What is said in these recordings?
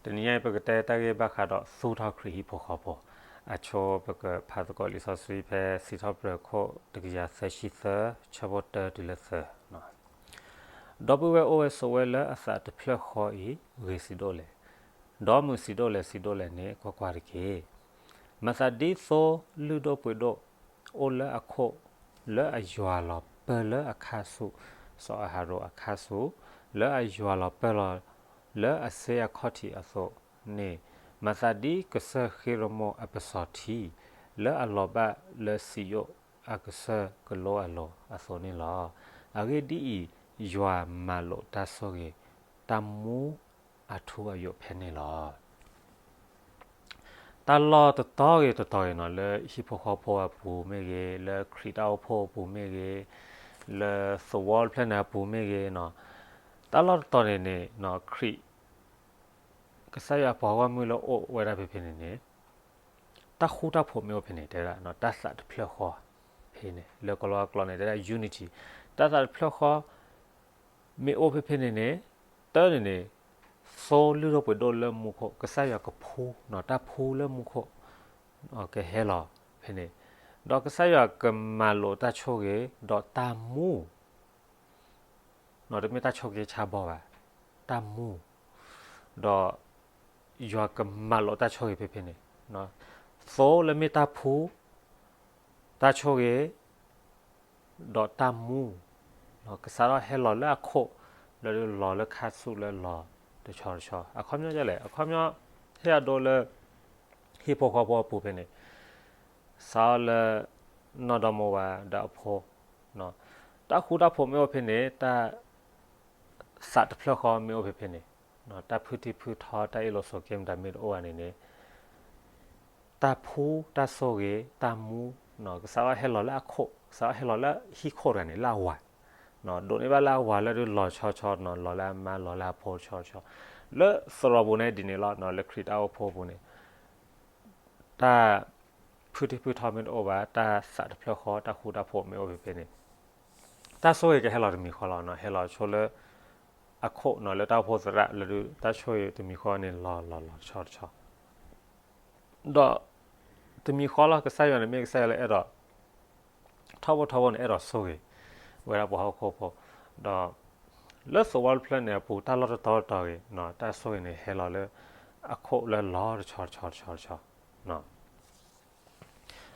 တနံၤညါအံၤ ပကတဲတၢ်ဂ့ၢ်ဘၣ်ဃးဒီးသူၣ်ထီၣ်ခရံာ်ဟံၣ်ဖိဃီဖိ, အဆိပကဖးသကိးလံာ်စီဆှံဖဲစံးထီၣ်ပတြၢၤခိၣ်တကယၤသၢဆံသၢ ဆၢဖိတၢတုၤလၢသၢ. ဒီပုၢ်ဝဲၢ်အိၣ်ဝဲဆိးဝဲလၢအသးတဖျၢၣ်ဃီအံၤ ဂ့ၤဆံးဒိၣ်လဲၣ်, ဒီးမုာ်ဆံးဒိၣ်လဲၣ်ဆံးဒိၣ်လဲၣ်န့ၣ် ကွၢ်ကွၢ်တက့ၢ်. မၤသးဒ်သိလုၢ်ဒိၣ်ပှ့ၤဒိၣ် အိၣ်လၢအခီၣ် လၢအယွၤလီၤပၢၢ်လၢအခါဆူၣ်, စီၤအၤဟရိၣ်အခါဆူၣ်, လၢအယွၤလီၤပၢၢ်လီၤ လၢအစ့အခီၣ်ထံးအသိးန့ၣ်, မၤသးဒ်ကစၢၢ်ဃ့ရမိၣ်အပစီၤထံ လၢအလီၤဘၣ်လၢစံယိၣ်အကစၢၢ်ကလိအလိၤအသိးန့ၣ်လီၤ. အဂ့ၢ်ဒ်အံၤ, ယွၤမၤလိာ်တၢ်ဆိၣ်ဂ့ၤ တၢ်မူအထူအယိာ်ဖဲန့ၣ်လီၤ. တၢ်လီၢ်တတီၤဂ့ၤတတီၤဂ့ၤနီၤ လၢဟံၣ်ဖိဃီဖိအပူၤမ့ၢ်ဂ့ၤ, လၢခရံာ်တၢ်အိၣ်ဖှိၣ်အပူၤမ့ၢ်ဂ့ၤ, လၢသဝီတဖျၢၣ်န့ၣ်အပူၤမ့ၢ်ဂ့ၤနီၤ, တၢ်လီၢ်တတီၤန့ၣ်န့ၣ် ခရံာ် ကစၢ်ယွၤအပှၤဂီၢ်မုၢ်လၢအိၣ်ဝဲဒၣ်ဖဲဖဲန့ၣ်န့ၣ် တၢ်ဃူတၢ်ဖိးမ့ၢ်အိၣ်ဖဲန့ၣ် တဲဝဲဒၣ် တၢ်သးတဖျၢၣ်ဃီဖဲန့ၣ် လၢကလီကလီန့ၣ် တဲဝဲဒၣ် unity, တၢ်သးတဖျၢၣ်ဃီ မ့ၢ်အိၣ်ဖဲဖဲန့ၣ်န့ၣ်, တၢ်န့ၣ်န့ၣ် သိလုၢ်ဒိၣ်ပှ့ၤဒိၣ်လၢမူခိၣ် ကစၢ်ယွၤကဖှူ, တၢ်ဖှူလၢမူခိၣ် ကဟဲလီၤဖဲန့ၣ်, ဒီးကစၢ်ယွၤကမၤလိာ်တၢ်ဆိၣ်ဂ့ၤ ဒီးတၢ်မူ တမ့ၢ်တၢ်ဆိၣ်ဂ့ၤဆါဘီဘၣ်, တၢ်မူ, ဒီး ယွၤကမၤလိာ်တၢ်ဆိၣ်ဂ့ၤဖဲဖဲန့ၣ်, သိလၢမ့ၢ်တၢ်ဖှူ, တၢ်ဆိၣ်ဂ့ၤ, ဒီးတၢ်မူ, ကစးထီၣ်ဟဲလီၤလၢအခိၣ်, လၢလီၤလၢခါဆူၣ်လၢလီၤတဆီတဆီ, အခီပညီဒ်လဲၣ်, အခီပညီ ဟ့ၣ်အဒိလၢ ဟံၣ်ဖိဃီဖိအပူၤဖဲန့ၣ် စးထီၣ်လၢ နီၢ်ဒီမိၢ်ဝၤဒီးအဖိ, တၢ်ဃူတၢ်ဖိးမ့ၢ်အိၣ်ဖဲန့ၣ်, တၢ်သးတဖျၢၣ်ဃီမ့ၢ်အိၣ်ဖဲဖဲန့ၣ်, တၢ်ဖုၣ်ထံဖုၣ်ထီ တၢ်အ့ၣ်လိာ်ဆိးက့မတၤမ့ၢ်တအိၣ်ဘၣ်န့ၣ်န့ၣ်, တၢ်ဖှူ, တၢ်ဆိၣ်ဂ့ၤ, တၢ်မူ, ကစးထီၣ်ဟဲလီၤလၢအခိၣ်, ကစးထီၣ်ဟဲလီၤလၢဟံၣ်ခိၣ်တဂၤန့ၣ် လၢအဝၤ, ဒိးန့ၢ်ဘၣ်လၢအဝၤလၢဒုးလီၤဆီဆီ, လီၤလၢအမါ လီၤလၢအဖိဆီဆီ, လၢသရိာ်ပူၤန့ၣ်ဒ်န့ၣ်လီၤ, လၢခရံာ်တၢ်အိၣ်ဖှိၣ်ပူၤန့ၣ် တၢ်ဖုၣ်ထံဖုၣ်ထီမ့ၢ်တအိၣ်ဘၣ်, တၢ်သးတဖျၢၣ်ဃီ, တၢ်ဃူတၢ်ဖိးမ့ၢ်အိၣ်ဖဲဖဲန့ၣ်, တၢ်ဆိၣ်ဂ့ၤကဟဲလီၤတမံၤဃီလီၤ, ဟဲလီၤဆိလၢ အခိၣ်နီၤ လၢတၢ်အိၣ်ဖှိၣ်သရၣ်လၢဒုး တၢ်ဆိၣ်ဂ့ၤတမံၤဃီန့ၣ် လီၤလီၤလီၤတဆီတဆီ, ဒီးတမံၤဃီလီၤ ကစၢ်ယွၤန့ၣ်မ့ၢ်ကစၢ်ယွၤလၢအဲၣ်ဒိး ထီဘိထီဘိန့ၣ် အဲၣ်ဒိးဆိၣ်ဂ့ၤ ဝဲဒၣ်ပှၤဟီၣ်ခိၣ်ဖိ, ဒီးလၢသဝီတဖျၢၣ်န့ၣ်အပူၤ တၢ်လီၢ်တတီၤတတီၤဂ့ၤ တၢ်ဆိၣ်ဂ့ၤန့ၣ် ဟဲလီၤလၢအခိၣ်လၢလီၤတဆီတဆီတဆီတဆီ.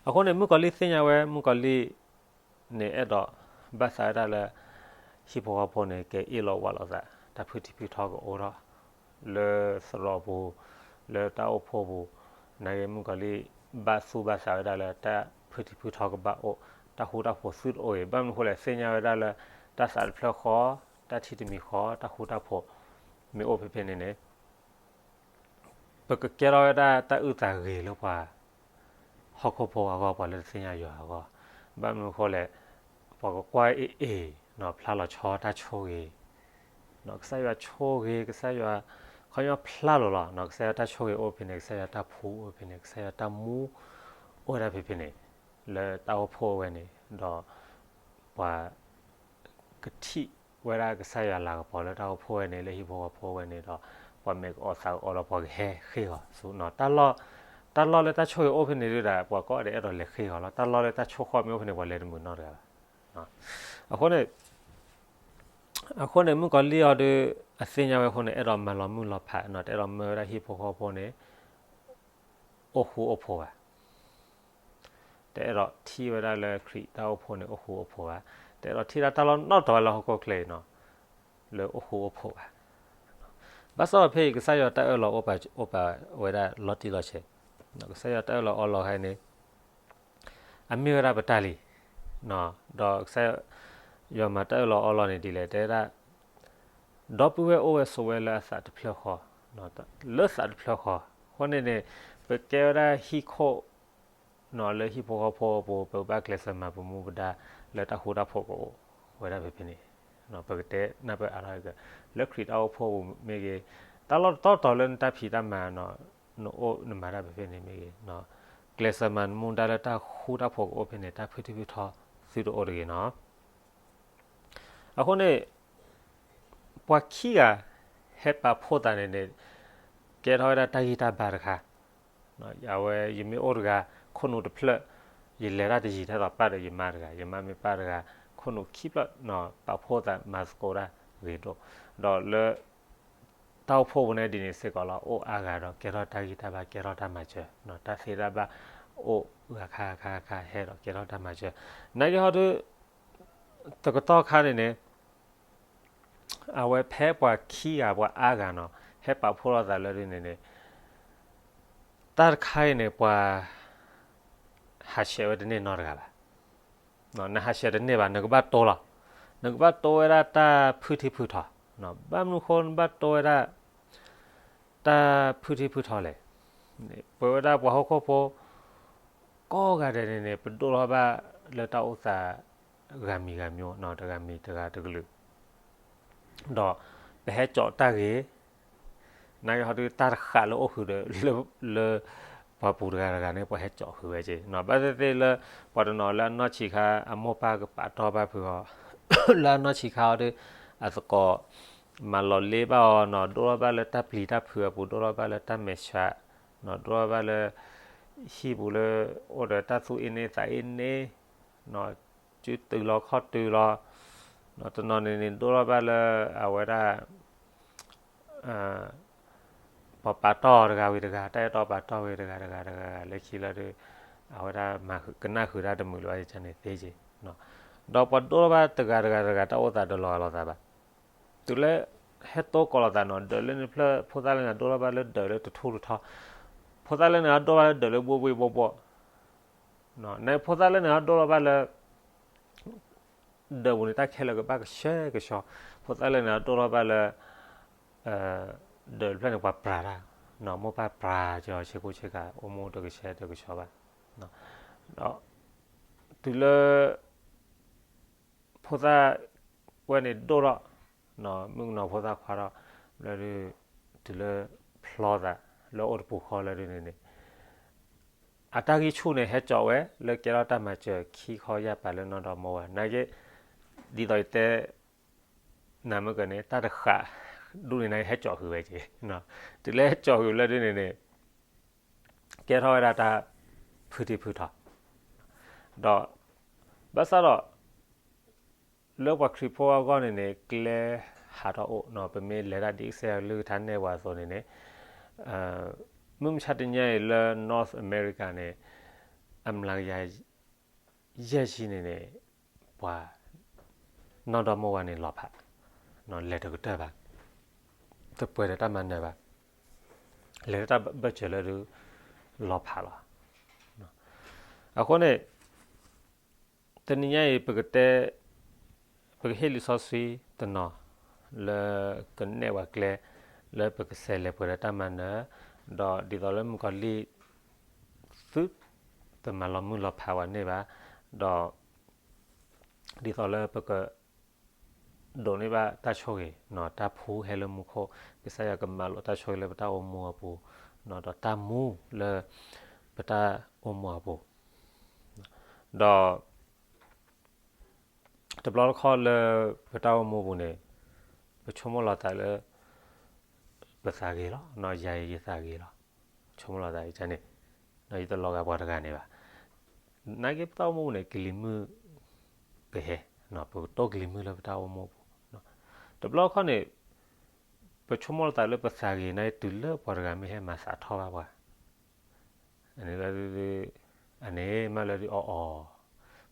အဃိန့ၣ် မုၣ်ကီၤလံၢ်သ့ၣ်ညါဝဲ မုၣ်ကီၤလံၢ်န့ၣ် အဲၣ်ဒိးဘၣ်သးဝဲဒၣ်လၢ ဟံၣ်ဖိဃီဖိန့ၣ် ကအ့ၣ်လိာ်ဝးလိာ်သး တၢ်ဖုၣ်ထံဖုၣ်ထီကအိၣ်ထီၣ် လၢသရိာ်ပူၤ လၢတၢ်အိၣ်ဖှိၣ်ပူၤ, နာ်က့ မုၣ်ကီၤလံၢ်ဘၣ်သူၣ်ဘၣ်သးဝဲဒၣ်လၢ တၢ်ဖုၣ်ထံဖုၣ်ထီကဘၣ်အိၣ်, တၢ်ဃူတၢ်ဖိးသုတအိၣ်ဂ့ၤ, ဘၣ်မနုၤအဃိလဲၣ် သ့ၣ်ညါဝဲဒၣ်လၢ တၢ်သးတဖျၢၣ်ဃီ, တၢ်ထံၣ်တမံၤဃီ, တၢ်ဃူတၢ်ဖိး မ့ၢ်အိၣ်ဖဲဖဲန့ၣ်န့ၣ် ပကကဲထီၣ်ဝဲဒၣ်တၢ်အုၣ်သးဂ့ၤလၢပှၤ ဟီၣ်ခိၣ်ဖိအဂီၢ် ပှၤလၢတသ့ၣ်ညါယွၤအဂီၢ်, ဘၣ်မနုၤအဃိလဲၣ် ပှၤကကွၢ်အ့ၣ်အ့ၣ် ဖျါလီၤဆီတၢ်ဆိၣ်ဂ့ၤ, ကစၢ်ယွၤဆိၣ်ဂ့ၤ, ကစၢ်ယွၤ ခီပညီဖျါလီၤလီၤ, ကစၢ်ယွၤတၢ်ဆိၣ်ဂ့ၤအိၣ်ဖဲန့ၣ်, ကစၢ်ယွၤတၢ်ဖှူအိၣ်ဖဲန့ၣ်, ကစၢ်ယွၤတၢ်မူအိၣ်ဝဲဒၣ်ဖဲဖဲန့ၣ်, လၢတၢ်အိၣ်ဖှိၣ်ဝဲန့ၣ်, ဒီးပှၤ ကထံၣ်ဝဲဒၣ်ကစၢ်ယွၤလၤကပီၤလၢတၢ်အိၣ်ဖှိၣ်ဝဲန့ၣ် လၢဟံၣ်ဖိဃီဖိဝဲန့ၣ်ဒီး ပှၤမဲာ်ကအီၣ်သးကအီလီၤ ပှၤကဟဲဃ့ၢ်ဂီၤဆူ တၢ်လီၢ်လၢတၢ်ဆိၣ်ဂ့ၤအိၣ်ဖဲန့ၣ်ဒုးဒီး ပှၤကီၢ်ဒီးအဲၣ်ဒိးလဲၤဃ့ၢ်ဂီၤလီၤ. တၢ်လီၢ်လၢတၢ်ဆိၣ်ဃီၣ်မ့ၢ်အိၣ်ဖဲန့ၣ် ပှၤလဲၤတမုာ်နီတဂၤဘၣ်. အဃိန့ၣ် အဃိန့ၣ် မုၣ်ကီၤလံၢ်အီၤဒုး အသ့ၣ်ညါဝဲအဃိန့ၣ် အဲၣ်ဒိးမၤလီၤမုၢ်လီၤဖးနီၤ, တအဲၣ်ဒိးမၢဝဲဒၣ်ဟံၣ်ဖိဃီဖိန့ၣ် အိၣ်ဃူအိၣ်ဖိးဘၣ်. တအဲၣ်ဒိးထံၣ်ဝဲဒၣ်လၢခရံာ်တၢ်အိၣ်ဖှိၣ်န့ၣ် အိၣ်ဃူအိၣ်ဖိးဘၣ်. တအဲၣ်ဒိးထံၣ်ဒၣ်တၢ်လီၢ်နီတတီၤဝဲလၢဟီၣ်ခိၣ်ချၢအံၤနီၤ လၢအိၣ်ဃူအိၣ်ဖိးဘၣ်. ဘၣ်ဆၣ်ဒီးဖဲအံၤ ကစၢ်ယွၤတၢ်အၢၣ်လီၤအိၣ်ပာ်ဝဲဒၣ်လီၤတံၢ်လီၤဆဲး, ကစၢ်ယွၤတၢ်အၢၣ်လီၤအီလီၤခါအံၤန့ၣ် အမ့ၢ်ဝဲဒၣ်ပတၢ်လံ, ဒီးကစၢ်ယွၤမၤတၢ်အၢၣ်လီၤအီလီၤန့ၣ်ဒ်လဲၣ် တဲဝဲဒၣ် ဒီပုၢ်ဝဲၢ်အိၣ်ဝဲဆိးဝဲလၢအသးတဖျၢၣ်ဃီ, လၢသးတဖျၢၣ်ဃီ, အဃိန့ၣ်န့ၣ် ပကဲဝဲဒၣ်ဟံၣ်ခိၣ် လၢဟံၣ်ဖိဃီဖိအပူၤ ပကဘၣ်ကျဲးစၢးမၤပမူပဒါ လၢတၢ်ဃူတၢ်ဖိးကအိၣ်ဝဲဒၣ်ဖဲဖဲန့ၣ်, ပကတဲနၢ်ပၢၢ်အါထီၣ်က့ၤ လၢခရံာ်တၢ်အိၣ်ဖှိၣ်ပူၤမ့ၢ်ဂ့ၤ, တၢ်လီၢ်တတီၤတီၤလၢနတၢ်ဖံးတၢ်မၤ နအိၣ်နမၤတၢ်ဖဲဖဲန့ၣ်မ့ၢ်ဂ့ၤ, ကျဲးစၢးမၤမူဒါလၢတၢ်ဃူတၢ်ဖိးကအိၣ်ဖဲန့ၣ် တၢ်ဖုၣ်ထံဖုၣ်ထီသုတအိၣ်တဂ့ၤနီၤ. အဃိန့ၣ် ပှၤခံဂၤ ဟဲပာ်ဖှိၣ်သးန့ၣ်န့ၣ် ကဲထီၣ်ဝဲဒၣ်တၢ်ဂံၢ်တၢ်ဘါတခါ, အဝဲယမ့ၢ်အိၣ်တဂၤ ခိၣ်နူာ်တဖျၢၣ်, ယလဲၤတၢ်တယံၤထဲသိးပၢ်ဒီးယမါတဂၤ, ယမါမ့ၢ်ပၢ်တဂၤ ခိၣ်နူာ်ခံဖျၢၣ်, ပာ်ဖှိၣ်သးမၤသကိးတၢ်ဂ့ၤဒိၣ်, ဒီးလၢ တၢ်အိၣ်ဖှိၣ်ပူၤန့ၣ်ဒ်န့ၣ်စ့ၢ်ကီးလီၤ, အိၣ်အါဂၤဒီးကဲထီၣ်တၢ်ဂံၢ်တၢ်ဘါ ကဲထီၣ်တၢ်မၤစၢၤ, တၢ်သ့တၢ်ဘၣ်အိၣ်ဂၤခါခါခါဟဲဒီးကဲထီၣ်တၢ်မၤစၢၤ, နာ်က့ဟီဒု တကတီၢ်ခါန့ၣ်န့ၣ် အဝဲဖဲပှၤခံဂၤပှၤအါဂၤနီၤ ဟဲပာ်ဖှိၣ်လိာ်သးလၢဒ်န့ၣ်န့ၣ် တၢ်တခါအံၤန့ၣ် ပှၤဟးဆှဲးဝဲတန့ၢ်နီတဂၤဘၣ်. နဟးဆှဲးတန့ၢ်ဘၣ် နကဘၣ်တိလီၤ. နကဘၣ်တိဝဲဒၣ်တၢ်ဖုထံဖုထီ, ဘၣ်မနုၤဃိနဘၣ်တိဝဲဒၣ် တၢ်ဖုထံဖုထီလဲၣ်. ပဝဲဒၣ်ပှၤဟီၣ်ခိၣ်ဖိ ကိးဂၤဒဲးန့ၣ်န့ၣ် ပဒိၣ်ထီၣ်ဘၣ်လၢတၢ်အိၣ်သး ဂၤမံၤဂၤမံၤ တဂၤမံၤတဂၤတကလုာ် ဒီးပဟဲကၠီးတၢ်ဂ့ၤ, နာ်က့ဟီဒုတၢ်တဃာ်လၢအိၣ်ဃုာ်ဒီး လၢ ပှၤပူၤတဂၤတဂၤန့ၣ် ပှၤဟဲကၠီးဃုာ်ဝဲက့ၤ, ဘၣ်သ့ၣ်သ့ၣ်လၢ ပှၤတနီၤလၢအနီၢ်ဆံးခါ အမိၢ်ပၢ်ကပာ်တီၢ်ဘၣ်ဖုးအီၤ, လၢအနီၢ်ဆံးခါအီၤဒီး အသကိး မၤလီၤလ့ဘၣ်အီၤနီၤ, ဒိၣ်ထီၣ်ဘၣ်လၢတၢ်ပျံၤတၢ်ဖုးအပူၤ, ဒိၣ်ထီၣ်ဘၣ်လၢတၢ်မဲာ်ဆှးနီၤ, ဒိၣ်ထီၣ်ဘၣ်လၢ ဟံၣ်ပူၤလၢ အိၣ်ဒီးတၢ်သူၣ်အ့န့သးအ့န့နီၤ, စုတုၤလီၤခီၣ်တုၤလီၤ, တနီၤန့ၣ်န့ၣ် ဒိၣ်ထီၣ်ဘၣ်လၢအဝဲဒၣ် ပှၤပာ်တီၢ်တဂၤဝံၤတဂၤ, တၢ်အဲၣ်တီပာ်တီၢ်ဝံၤတဂၤတဂၤတဂၤတဂၤလၢခံလၢဒုး အဝဲဒၣ်မၤကနၣ်ဃုာ်တၢ်တမုာ်လၢၤဘၣ်န့ၣ်သ့က့ၤ, ဒီးပှၤဒိၣ်ထီၣ်ဘၣ်တဂၤတဂၤတဂၤ တၢ်အိၣ်သးတလီၤလိာ်သးဘၣ်. တုၤလၢ ဟဲတိကိးလိာ်သးနီၤ, ဒၢးလၢနဖျၢၣ် ဖိသၣ်လၢနၤဒိၣ်ထီၣ်ဘၣ်လၢဒၢးလၢတထူၣ်တထီ, ဖိသၣ်လၢနၤဒိၣ်ဘၣ်လၢဒၢးလၢဘှ့ၣ်ဘှ့ၣ်ဘှီၣ်ဘှီၣ်, နဖိသၣ်လၢနၤဒိၣ်ထီၣ်ဘၣ်လၢ ဒၢးပူၤန့ၣ် တၢ်ခဲလၢာ်ကဘၣ်ကဆှဲကဆှီ, ဖိသၣ်လၢနၤဒိၣ်ထီၣ်ဘၣ်လၢ ဒၢးတဖျၢၣ်န့ၣ် ပှၤပြၤတၢ်, မိၢ်ပၢ်ပြၤကီဆ့ကူဆ့ကၤ အိၣ်မူတကဆှဲတကဆှီဘၣ်, ဒီး တုၤလၢ ဖိသၣ်ဝဲန့ၣ်ဒိၣ်ထီၣ်, မုၣ်ကနီၤဖိသၣ်ခွါထီၣ်, လၢဒုး တုၤလၢ ဖျီသး လၢအိၣ်တပူၤဃီလၢဒုးန့ၣ်န့ၣ် အတၢ်ဂံၢ်ဆူၣ်န့ၣ် ဟဲကၠီးဝဲ လၢကဲထီၣ်တၢ်မၤစၢၤခံခီယၢ်ပာ်လၢနီၢ်ဒီမါဝၤ နာ်က့ ဒ်သိးယတဲ နၤမ့ၢ်ကန့ၣ် တၢ်တဃာ် ဒူၣ်န့ၣ်နၤ ဟဲကၠီးဃုာ်ဝဲက့ၤ, တုၤလၢဟဲကၠီးဃုာ်လၢဒုးန့ၣ်န့ၣ် ကဲထီၣ်ဝဲဒၣ်တၢ်ဖုထံဖုထီ, ဒီး ဘၣ်ဆၣ်ဒီး လၢပှၤခရံာ်ဖိအဂီၢ်န့ၣ်န့ၣ် ကျဲဟးထီၣ်အိၣ်နီၤ, ပမ့ၢ်လဲၤဒၣ်ဒ်ကစၢ်ယွၤကလုၢ်ကထါနဲၣ်ပှၤအသိးန့ၣ်န့ၣ် မုၢ်မဆါတနံၤအံၤလၢ North America န့ၣ် အမျးကယၤ ယဲၢ်ဆံန့ၣ်န့ၣ် ပှၤ နီၢ်ဒီမါဝၤန့ၣ်လီၤဖး, လဲၤတကတၢၢ်ဘၣ်, တပှဲၤဒီးတၢ်မၤနၢၤဘၣ်, လဲၤတၢ်ဘၢၣ်စၢၤလၢဒုး လီၤဖးလီၤ. အဃိန့ၣ် တနံၤညါအံၤ ပကတဲ ပကဟ့ၣ်လံာ်စီဆှံတနီၤ လၢကနဲၣ်ပှၤကျဲ လၢပကစးလဲၤပှဲၤဒီးတၢ်မၤနၢၤ, ဒီးဒ်သိးလၢမုၣ်ကီၤလံၢ် သု တမၤလီၤမုၢ်လီၤဖးဝဲန့ၣ်ဘၣ်, ဒီး ဒ်သိးလၢပက ဒိးန့ၢ်ဘၣ်တၢ်ဆိၣ်ဂ့ၤ, တၢ်ဖှူဟဲလၢမူခိၣ်, ကစၢ်ယွၤကမၤလိာ်တၢ်ဆိၣ်ဂ့ၤလၢပတၢ်အိၣ်မူအပူၤ, ဒီးတၢ်မူလၢ ပတၢ်အိၣ်မူအပူၤ, ဒီး တဘျီတခီၣ်လၢပတၢ်အိၣ်မူပူၤန့ၣ် ပဆိကမိၣ်လီၤသးလၢ ပသးဂ့ၤလီၤ, ယၤအံၤယသးဂ့ၤလီၤ, ဆိကမိၣ်လီၤသးအံၤန့ၣ် ယတလီၤဂာ်ပှၤတဂၤန့ၣ်ဘၣ်, နာ်က့ပတၢ်အိၣ်မူပူၤန့ၣ် ကလံၤမုၢ်ကဟဲ, ပကတိၢ်ကလံၤမုၢ်လၢပတၢ်အိၣ်မူပူၤ, တဘျီတခီၣ်န့ၣ် ပဆိကမိၣ်လီၤသးလၢပသးဂ့ၤန့ၣ် တုၤလၢပှၤတဂၤမ့ၢ်ဟဲမၤသးထီၣ်ဘၣ်ပှၤ အန့ၣ်လၢဒုး, အန့ၣ်မးလၢဒုးအီၣ်အီၣ်,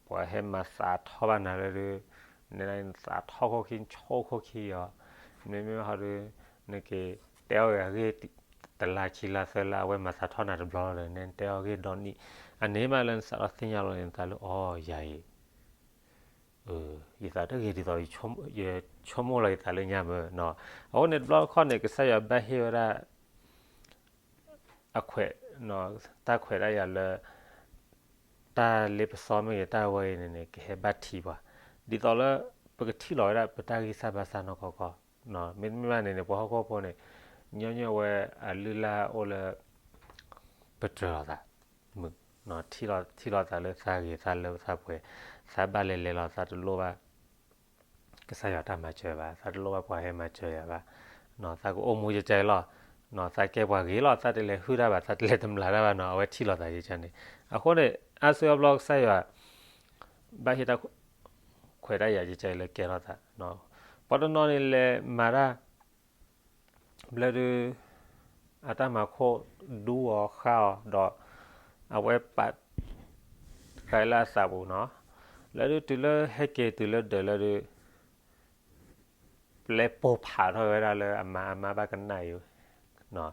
ပှၤဟဲမၤသးထီၣ်ဘၣ်နၤလၢဒုး, နသးထီၣ်ခိၣ်ခံ နဆိခိၣ်ခံအီၤ, မ့မ့ၢ်ဟီဒုး, နက့ၤတဲအီၤဂ့ၤအဂ့ၢ် တလါခံလါသၢလါ အဝဲမၤသးထီၣ်နၤတဘျီလီၤဒီး နတဲအီၤဂ့ၢ်ဒီနံၣ်, အန့ၣ်မးလၢနသးထီၣ်သ့ၣ်ညါလီၤန့ၣ် နသးလၢအီၣ်ယၤအံၤ ယသးတဂ့ၤဒ်သိး ယဆိကမိၣ်လီၤယသးလၢညါမ့ၢ်, အဃိန့ၣ်တဘျီတခီၣ်န့ၣ် ကစၢ်ယွၤဘၣ်ဟ့ၣ်ဝဲဒၣ် အခွဲး, တၢ်ခွဲးဒၣ်ယၤလၢ တၢ်လ့ပစီမ့ၢ်ဂ့ၤ တၢ်ဝဲအံၤန့ၣ်န့ၣ် ကဟဲဘၣ်ထံပှၤ, ဒ်သိးလၢ ပကထံၣ်လီၤဝဲဒၣ်ပတၢ်ဂံၢ်စၢ်ဘါစၢ်နီၢ်ကီၢ်ကီၢ်, မ့တမ့ၢ်ဘၣ်န့ၣ်န့ၣ် ပှၤဟီၣ်ခိၣ်ဖိန့ၣ် ညီညီဝဲအလုၢ်အလၢ်အိၣ်လၢ ပတြၢၤလီၤသး, မုၢ်, ထံၣ်လီၤသးလၢသးဂ့ၤသးလၢသးပှဲၤ, သးဘၣ်လဲၤလဲၤလီၤ သးတလိၣ်ဘၣ် ကစၢ်ယွၤတၢ်မၤစၢၤဘၣ်, သးတလိၣ်ဘၣ်ပှၤဟဲမၤစၢၤယၤဘၣ်, သးကအိၣ်မူယကဲလီၤ, သးကဲပှၤဂ့ၤလီၤ, သးတလဲၤဟုၣ်တၢ်ဘၣ်, သးတလဲၤတမျးတၢ်ဘၣ်နီၤ, အဝဲထံၣ်လိာ်သးယကန့ၣ်. အဃိန့ၣ် အါစုအါဘျီကစၢ်ယွၤ ဘၣ်ဟ့ၣ်တၢ်ခွဲးတၢ်ယာ်ယကလဲၤကဲထီၣ်သး, ပှၤတနီၤန့ၣ်လဲၤမၤတၢ် ဘျၢဒုး အတၢ်မၤခိၣ်ဒူအီၤဃၣ်အီၤဒီး အဝဲပာ်ဃာ်လၢအသးပူၤနီၤ, လၢဒုးတုၤလၢဟဲက့ၤတုၤလၢဒၢးလၢဒုး ပျဲပိၢ်ဖးထီၣ်ဝဲဒၣ်လၢအမါ, အမါဘၣ်ကနၣ်အံၤ,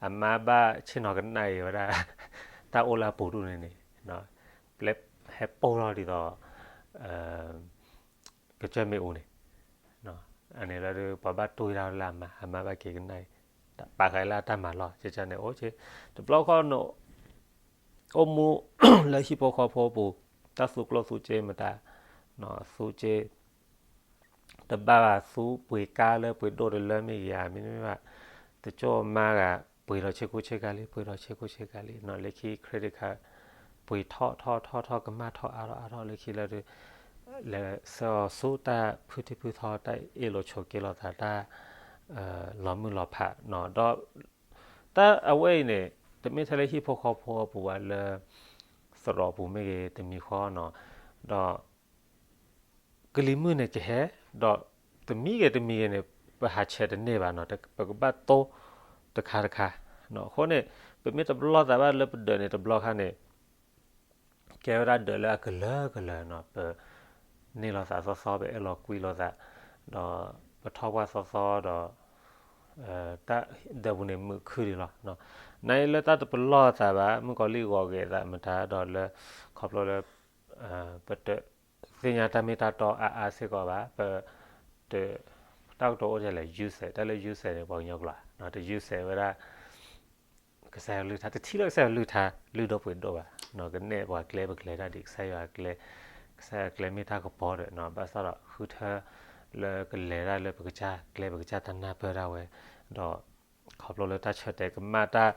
အမါဘၣ်ဆ့ၣ်နီၤကနၣ်အံၤဝဲဒၣ် တၢ်အိၣ်လၢအပူၤဒူၣ်န့ၣ်န့ၣ်, ပျဲဟဲပိၢ်ထီၣ်ဒ်သိး ကစၢၢ်မ့ၣ်အူန့ၣ်, အန့ၣ်လၢဒုး ပှၤဘၣ်တူၢ်ဝဲဒၣ်လၢအမါ, အမါဘၣ်က့ၤကနၣ်အံၤ, ပာ်ဃာ်လၢအတၢ်မၤလီၢ်, ကန့ၣ်အိၣ်က့, တဘျီဃီန့ၣ် အိၣ်မူလၢဟံၣ်ဖိဃီဖိပူၤ, တၢ်သူကျိၣ်သူစ့မတၤ, သူစ့ တဘၣ်ဘၣ်သူပှ့ၤကါလၢပှ့ၤဒိၣ်တလၢမ့ၢ်ဂ့ၤဧါ, မ့တမ့ၢ်ဘၣ် တကၠိၢ်မါဂၤ ပှ့ၤဒီးဆ့ကူဆ့ကၤလံ, ပှ့ၤဒီးဆ့ကူဆ့ကၤလံနီၤ, လၢခံ credit card ပှ့ၤထီၣ်ထီၣ်ထီၣ်ထီၣ် ကမၣ်ထီၣ်အါထီၣ်အါထီၣ်လၢခံလၢဒုး လဲၤဆှၢအီၤဆူတၢ်ဖုထံဖုသီ တၢ်အ့ၣ်လိာ်ဆိးက့လိာ်သး တၢ်လီၤမုၢ်လီၤဖးနီၤ, ဒီး တၢ်အဝဲအံၤန့ၣ် တမ့ၢ်ထဲလၢဟံၣ်ဖိဃီဖိအပူၤဘၣ်, လၢသရိာ်ပူၤမ့ၢ်ဂ့ၤ တမံၤဃီနီၤ, ဒီး ကလံၤမုၢ်န့ၣ်ကဟဲ, ဒီးတမံၤဂ့ၤတမံၤဂ့ၤန့ၣ် ပဟးဆဲးတန့ၢ်ဘၣ်နီၤ, ပကဘၣ်တိၢ်တခါတခါ, အဃိန့ၣ် ပမ့ၢ်တပလီၢ်သးဘၣ်လၢပဒၢးန့ၣ်တဘျီခါန့ၣ် ကဲဝဲဒၣ်ဒၢးလၢအကလၢကလၢနီၤ, ပန့ၢ်လိာ်သးသီသီ, ပအဲၣ်လိာ်ကွံလိာ်သး, ဒီးပထီၣ်ပှၢ်သီသီဒီး တၢ်ဒၢးပူၤန့ၣ်မုာ်ခုၣ်ဒံးလီၤ. နအံၤလၢတၢ်တပလီၢ်သးဘၣ်, မုၣ်ကီၤလံၢ်ဂီၤဂ့ၤသးမတၤဒီးလၢ ခီဖျိလၢ ပတသ့ၣ်ညါတၢ်မ့ၢ်တၢ်တီအါအါစ့ၢ်ကီးဘၣ်, ပတ တၢ်ကတိၤအိၣ်ထဲလဲၣ် use it, တၢ်လၢ use it န့ၣ် ပှၤကညီကျိာ်, တ use it ဝဲဒၣ် ကစၢ်ယွၤလုၢ်ထါ, တထံၣ်လၢကစၢ်ယွၤလုၢ်ထါ လုၢ်ဒိၣ်ပှ့ၤဒိၣ်ဘၣ်, ကနဲၣ်ပှၤကျဲပကျဲတၢ်ဒ်ကစၢ်ယွၤကျဲ, ကစၢ်ယွၤကျဲမ့ၢ်တၢ်ကပီၤဒီး ဘၣ်ဆၣ်ဒီးဃုထၢလၢကလဲၤတၢ်လၢပကစၢ်ကျဲ ပကစၢ်တၢ်နၢ်ပၢၢ်ဒၣ်ဝဲ, ဒီး ခီဖျိလၢတၢ်ဆၢတဲာ်ကမၣ်တၢ်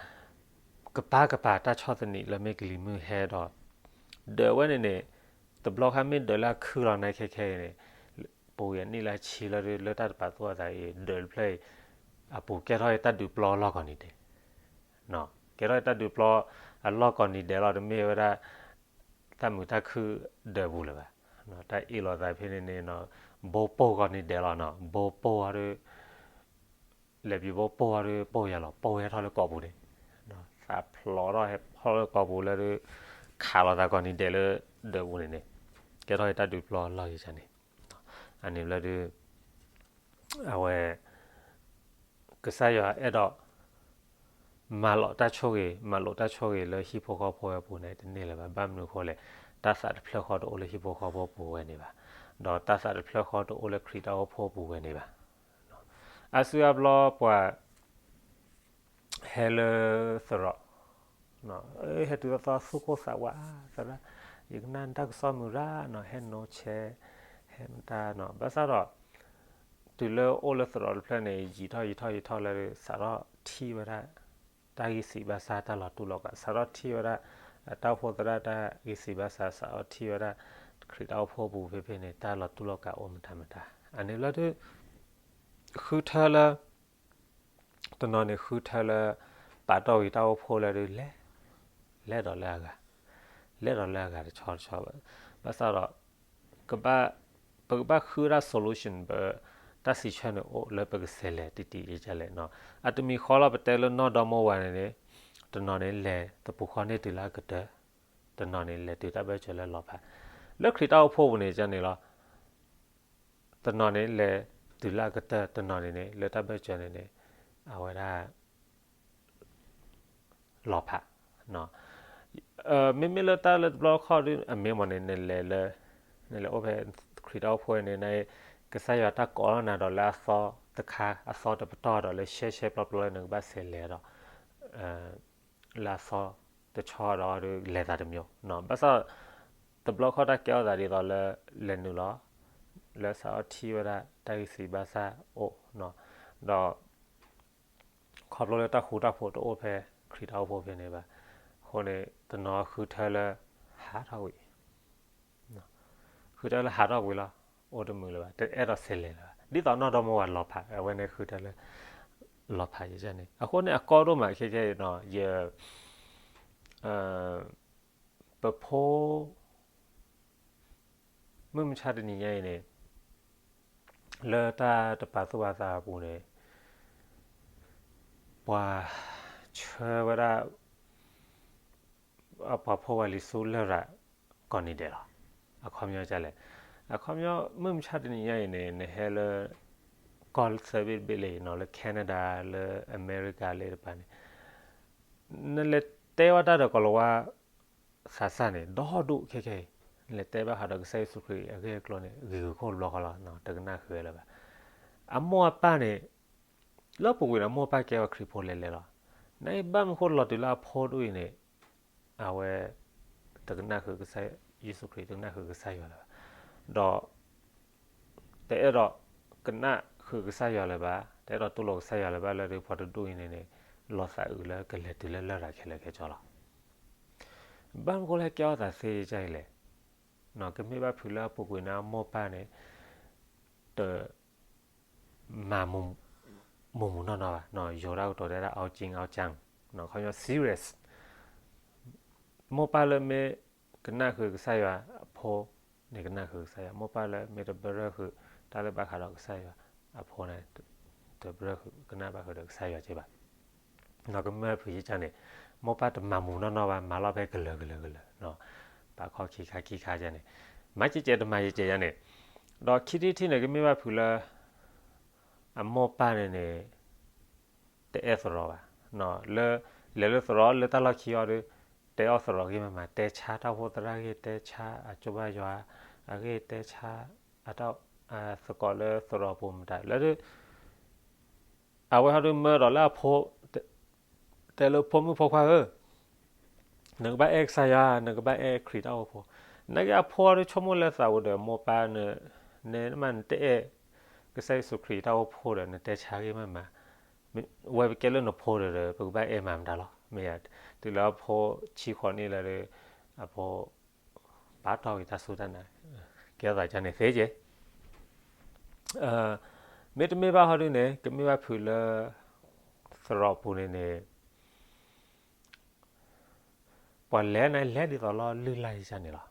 ကပာ်ကပၤတၢ်ဆီၣ်သနံးလၢမ့ၢ်ကလံၤမုၢ်ဟဲဒီး ဒၢးဝဲန့ၣ်န့ၣ် တဘျီခါမ့ၢ်ဒၢးလၢအခုၣ်လီၤနၤခဲခဲအံၤန့ၣ် ပူၤယနံၣ်လၢဆံလၢလၢတၢ်တပာ်သူၣ်အသးအံၤ ဒၢးတဖျၢၣ်အံၤ အပူၤကဲထီၣ်အတၢ်ဒုးပျီအလီၢ်ကိးနံၤဒဲး, ကဲထီၣ်အတၢ်ဒုးပျီအလီၢ်ကိးနံၤဒဲးလီၤ, တမ့ၢ်ဝဲဒၣ် တၢ်မုာ်တၢ်ခုၣ်ဒၢးပူၤလၢၤဘၣ်, တၢ်အ့ၣ်လိာ်သးဖဲန့ၣ်န့ၣ် ဘိပိၢ်ကိးနံၤဒဲးလီၤနီၤ, ဘိပိၢ်အီၤဒီး လဲၤပျံၤဘိပိၢ်အီၤဒီး ပိၢ်ယၤလီၤ, ပိၢ်ဟဲထီၣ်လၢကိာ်ပူၤန့ၣ်, သးဖျိးထီၣ်ဟဲထီၣ်လၢကိာ်ပူၤလၢဒုး ခးလိာ်သးကိးနံၤဒဲးလၢဒၢးပူၤန့ၣ်န့ၣ်, ကဲထီၣ်အတၢ်ဒုးပျီအလီၢ်ယကန့ၣ်, အန့ၣ်လၢဒုး အဝဲ ကစၢ်ယွၤအဲၣ်ဒိး မၤလိာ်တၢ်ဆိၣ်ဂ့ၤ, မၤလိာ်တၢ်ဆိၣ်ဂ့ၤလၢဟံၣ်ဖိဃီဖိဝဲအပူၤန့ၣ် တန့ၢ်လၢၤဘၣ်. ဘၣ်မနုၤအဃိလဲၣ်, တၢ်သးတဖျၢၣ်ဃီတအိၣ်လၢဟံၣ်ဖိဃီဖိပူၤဝဲန့ၣ်ဘၣ်, ဒီးတၢ်သးတဖျၢၣ်ဃီတအိၣ်လၢခရံာ်တၢ်အိၣ်ဖှိၣ်ပူၤဝဲန့ၣ်ဘၣ်. အါစုအါဘျီပှၤ ဟဲလၢသရိာ်, ဟဲတုၤသီသီသူၣ်ကိၢ်သးဝးသရၣ်, ယကနၣ်နတၢ်ကစီၣ်မုာ်ရၣ်နီၤ, ဟဲနိဆဲး, ဟဲမတၤနီၤ, ဘၣ်ဆၣ်ဒီး တုၤလၢအိၣ်လၢသရိာ်တဖျၢၣ်န့ၣ် ယံာ်ထီၣ်ယံာ်ထီၣ်ယံာ်ထီၣ်လၢ စးထီၣ်ထံၣ်ဝဲဒၣ် တၢ်ဂံၢ်စံးဘါစၢ် တၢ်လီၤတူၢ်လီၤကာ်, စးထီၣ်ထံၣ်ဝဲဒၣ် တၢ်အိၣ်ဖှိၣ်သရၣ်တၢ်ဂံၢ်စံးဘါစၢ်, စးထီၣ်ထံၣ်ဝဲဒၣ် ခရံာ်တၢ်အိၣ်ဖှိၣ်ပူၤဖဲဖဲန့ၣ် တၢ်လီၤတူၢ်လီၤကာ်အိၣ်မတၤမတၤ, အန့ၣ်လၢဒုး ဃုထၢလၢ တနီၤန့ၣ်ဃုထၢလၢ ပာ်တီၢ်ဝံၤတၢ်အိၣ်ဖှိၣ်လၢဒုးလဲၤ, လဲၤဒီးလၢအဂၤ, လဲၤဒီးလၢအဂၤတဆီတဆီဘၣ်, ဘၣ်ဆၣ်ဒီး ကဘၣ်, ပကဘၣ်ဃုဝဲဒၣ် solution ပ, တၢ်စံးဆၢန့ၣ်အိၣ်လၢပကဆဲးလဲၤတံၢ်တံၢ်အံၤဒ်လဲၣ်နီၤ, အတမံၤဃီလီၤ ပတဲလၢနီၢ်ဒီမိၢ်ဝၤန့ၣ်န့ၣ်, တနီၤန့ၣ်လဲၤတပူၤဃီန့ၢ်တုၤလၢအကတၢၢ်, တနီၤန့ၣ်လဲၤတုၤတၢ်ဘၢၣ်စၢၤလၢလီၤဖး, လၢခရံာ်တၢ်အိၣ်ဖှိၣ်ပူၤန့ၣ်ကန့ၣ်လီၤ. တနီၤန့ၣ်လဲၤတုၤလၢအကတၢၢ်, တနီၤန့ၣ်န့ၣ် လၢတၢ်ဘၢၣ်စၢၤန့ၣ်န့ၣ် အဝဲဒၣ် လီၤဖး, မ့မ့ၢ်လၢတၢ်လၢတဘျီခီၣ်ဒုး အမ့ၢ်မ့ၢ်န့ၣ် နလဲၤလၢ, နလဲၤအိၣ်ဖဲခရံာ်တၢ်အိၣ်ဖှိၣ်န့ၣ် န, ကစၢ်ယွၤတၢ်ကိးလီၤနၤဒီးလၢအသီတခါ, အသီတပတီၢ်ဒီးလၢ ရှဲရှဲပျီပျီ လၢနကဘၣ်ဆဲးလဲၤဒီး လၢအသီတဆီဒီးဒုးလဲၤသးတမံၤ, ဘၣ်ဆၣ် တဘျီခီၣ်တၢ်ကဲထီၣ်သးဒ်သိးလၢ လဲၤနုာ်လီၤ လၢစးထီၣ်ထံၣ်ဝဲဒၣ်တၢ်ဂံၢ်စံးဘါစၢ်အိၣ်, ဒီး ခီဖျိလၢတၢ်ဃူတၢ်ဖိးတအိၣ်ဖဲခရံာ်တၢ်အိၣ်ဖှိၣ်ဖဲန့ၣ်ဘၣ်, အဃိန့ၣ် တနီၤဃုထၢလၢ ဟးထီၣ်ကွံာ် ဃုထၢလၢဟးထီၣ်ကွံာ်လီၤ, အိၣ်တမုာ်လၢၤဘၣ်, တအဲၣ်ဒိးဆဲးလဲၤလၢၤဘၣ်, ဒ်သိးနီၢ်ဒီမိၢ်ဝၤလီၤဖး, အဝဲန့ၣ်ဃုထၢလၢ လီၤဖးယန့ၣ် အဃိန့ၣ် အကီဒိၣ်မးခဲခဲအံၤနီၤ ယ ပဖိ မုၢ်မဆါတနံၤညါအံၤန့ၣ် လၢတၢ်တပာ်သူၣ်ပာ်သးအပူၤန့ၣ် ပှၤဆှၢဝဲဒၣ် ပှၤဖိဝဲလံၤဆူလရာ်ကိးနံၤဒဲးလီၤ. အခီပညီဒ်လဲၣ်, အခီပညီ မုၢ်မဆါတနံၤညါအံၤန့ၣ် နဟဲလၢ ကီၢ်သၢဘ့ၣ်တဘ့ၣ်လၢအံၤနီၤ လၢ Canada လၢအမဲရကၤလၢတပၤန့ၣ် နလဲၤတဲဝဲတၢ်ဒီးကိၤလၤဝါ သးစၢ်န့ၣ် ဒီဒူၣ်ခဲခဲအံၤ, နလဲၤတဲဘၣ်ဃးဒီးကစၢ်ယ့ၣ်ၡူးခရံာ်အဂ့ၢ်အကျိၤန့ၣ် ဂ့ၤဂ့ၤခိၣ်ဘျီဃီလီၤ, တကနၣ်ဃုာ်ဝဲလၢၤဘၣ်. အမိၢ်အပၢ်န့ၣ် လၢပူၤကွံာ်န့ၣ် အမိၢ်အပၢ်ကဲဝဲခရံာ်ဖိလဲၤလဲၤလီၤ. နအံၤဘၣ်မနုၤဃိလီၤတုၤလၢအဖိဒူၣ်အံၤန့ၣ် အဝဲ တကနၣ်ဃုာ်ကစၢ်ယ့ၣ်ၡူးခရံာ် တကနၣ်ဃုာ်ကစၢ်ယွၤလၢၤဘၣ်. ဒီး တအဲၣ်ဒိးကနၣ်ဃုာ်ကစၢ်ယွၤလၢၤဘၣ်, တအဲၣ်ဒိးတူၢ်လိာ်ကစၢ်ယွၤလၢၤဘၣ်လၢ ပှၤတဒူၣ်အံၤန့ၣ်န့ၣ် လီၤသးအုးလၢကလဲၤတုၤလၢလရာ်ခဲလၢာ်ခဲဆ့လီၤ. ဘၣ်မနုၤဃိလၢဟဲကဲထီၣ်သးသ့ဒ်အံၤလဲၣ်. ကမ့ၢ်ဘၣ်ဖုးလၢအပူၤကွံာ်န့ၣ် အမိၢ်ပၢ်န့ၣ် တ မၤ မူၤမူၤနီၢ်နီၢ်ဘၣ်, ယိၤတၢ်ကတိၤတဲဒၣ် အီကၠံအီကၠၢ်, ခီပညီ serious. မိၢ်ပၢ်လၢမ့ၢ်ကနၣ်ဃုာ်ကစၢ်ယွၤအဖိန့ၣ် ကနၣ်ဃုာ်ကစၢ်ယွၤ, မိၢ်ပၢ်လၢမ့ၢ်တဘၣ်ရၢၢ်ဃုာ်တၢ်လၢဘၣ်ဃးဒီးကစၢ်ယွၤအဖိန့ၣ် တဘၣ်ရၢၢ်ဃုာ်ကနၣ်ဘၣ်ဃုာ်ဒီးကစၢ်ယွၤက့ဘၣ်. ကမ့ၢ်ဘၣ်ဖုးယကန့ၣ် မိၢ်ပၢ်တမၤမူၤနီၢ်နီၢ်ဘၣ်, မၤလီၤဖဲကလၢာ်ကလၢာ်ကလၢာ်, ပာ်ခီခံခါခံခါယန့ၣ်, မၤကဲကဲတမၤယကဲယန့ၣ်, ဒီးခံထံၣ်တထံၣ်န့ၣ် ကမ့ၢ်ဘၣ်ဖုးလၢ အမိၢ်ပၢ်န့ၣ်န့ၣ် တအဲၣ်သရိာ်ဘၣ်, လၢ လဲၤလၢသရိာ်လၢတၢ်လီၢ်ခံအီၤဒီး တဲအီၣ်သရိာ်ဂ့ၢ်မးမး, တဲဆါတၢ်အိၣ်ဖှိၣ်သရၣ်ဂ့ၢ်, တဲဆါအကၠိဘၣ်ယွၤအဂ့ၢ်, တဲဆါအတၢ် သကိးလၢသရိာ်ပူၤမတၤလၢ အဝဲဟီဒုးမၢဒီးလၢအဖိ တဲလၢဖိမုၣ်ဖိခွါဧၢ, နကဘၣ်အဲၣ်ကစၢ်ယွၤ, နကဘၣ်အဲၣ်ခရံာ်တၢ်အိၣ်ဖှိၣ်, နာ်က့အဖိအီၤဒုးဆိကမိၣ်လၢသးအိၣ်ဒီးမိၢ်ပၢ်, နမ့ၢ်နတအဲၣ်ကစၢ်ယ့ၣ်ၡူးခရံာ်တၢ်အိၣ်ဖှိၣ်ဒီး နတဲဆါဂ့ၢ်မးမး, ဝဲပကဲလၢနဖိဒီး ပကဘၣ်အဲၣ်မၤမတၤလီၤ, မ့ၢ်ယၤ, တုၤလၢအဖိဆံဃိးနံၣ်လၢဒီး အဖိ ပာ်တီၢ်ဝံၤတၢ်စူၢ်တၢ်နာ်, ကဲထီၣ်သးန့ၣ်သ့က့ မ့တမ့ၢ်ဘၣ်ဟီဒုန့ၣ် ကမ့ၢ်ဘၣ်ဖုးလၢ သရိာ်ပူၤန့ၣ်န့ၣ် ပှၤလဲၤန့ၣ်လဲၤဒ်သိးလီၤလုၢ်လၢ်ယကန့ၣ်လီၤ.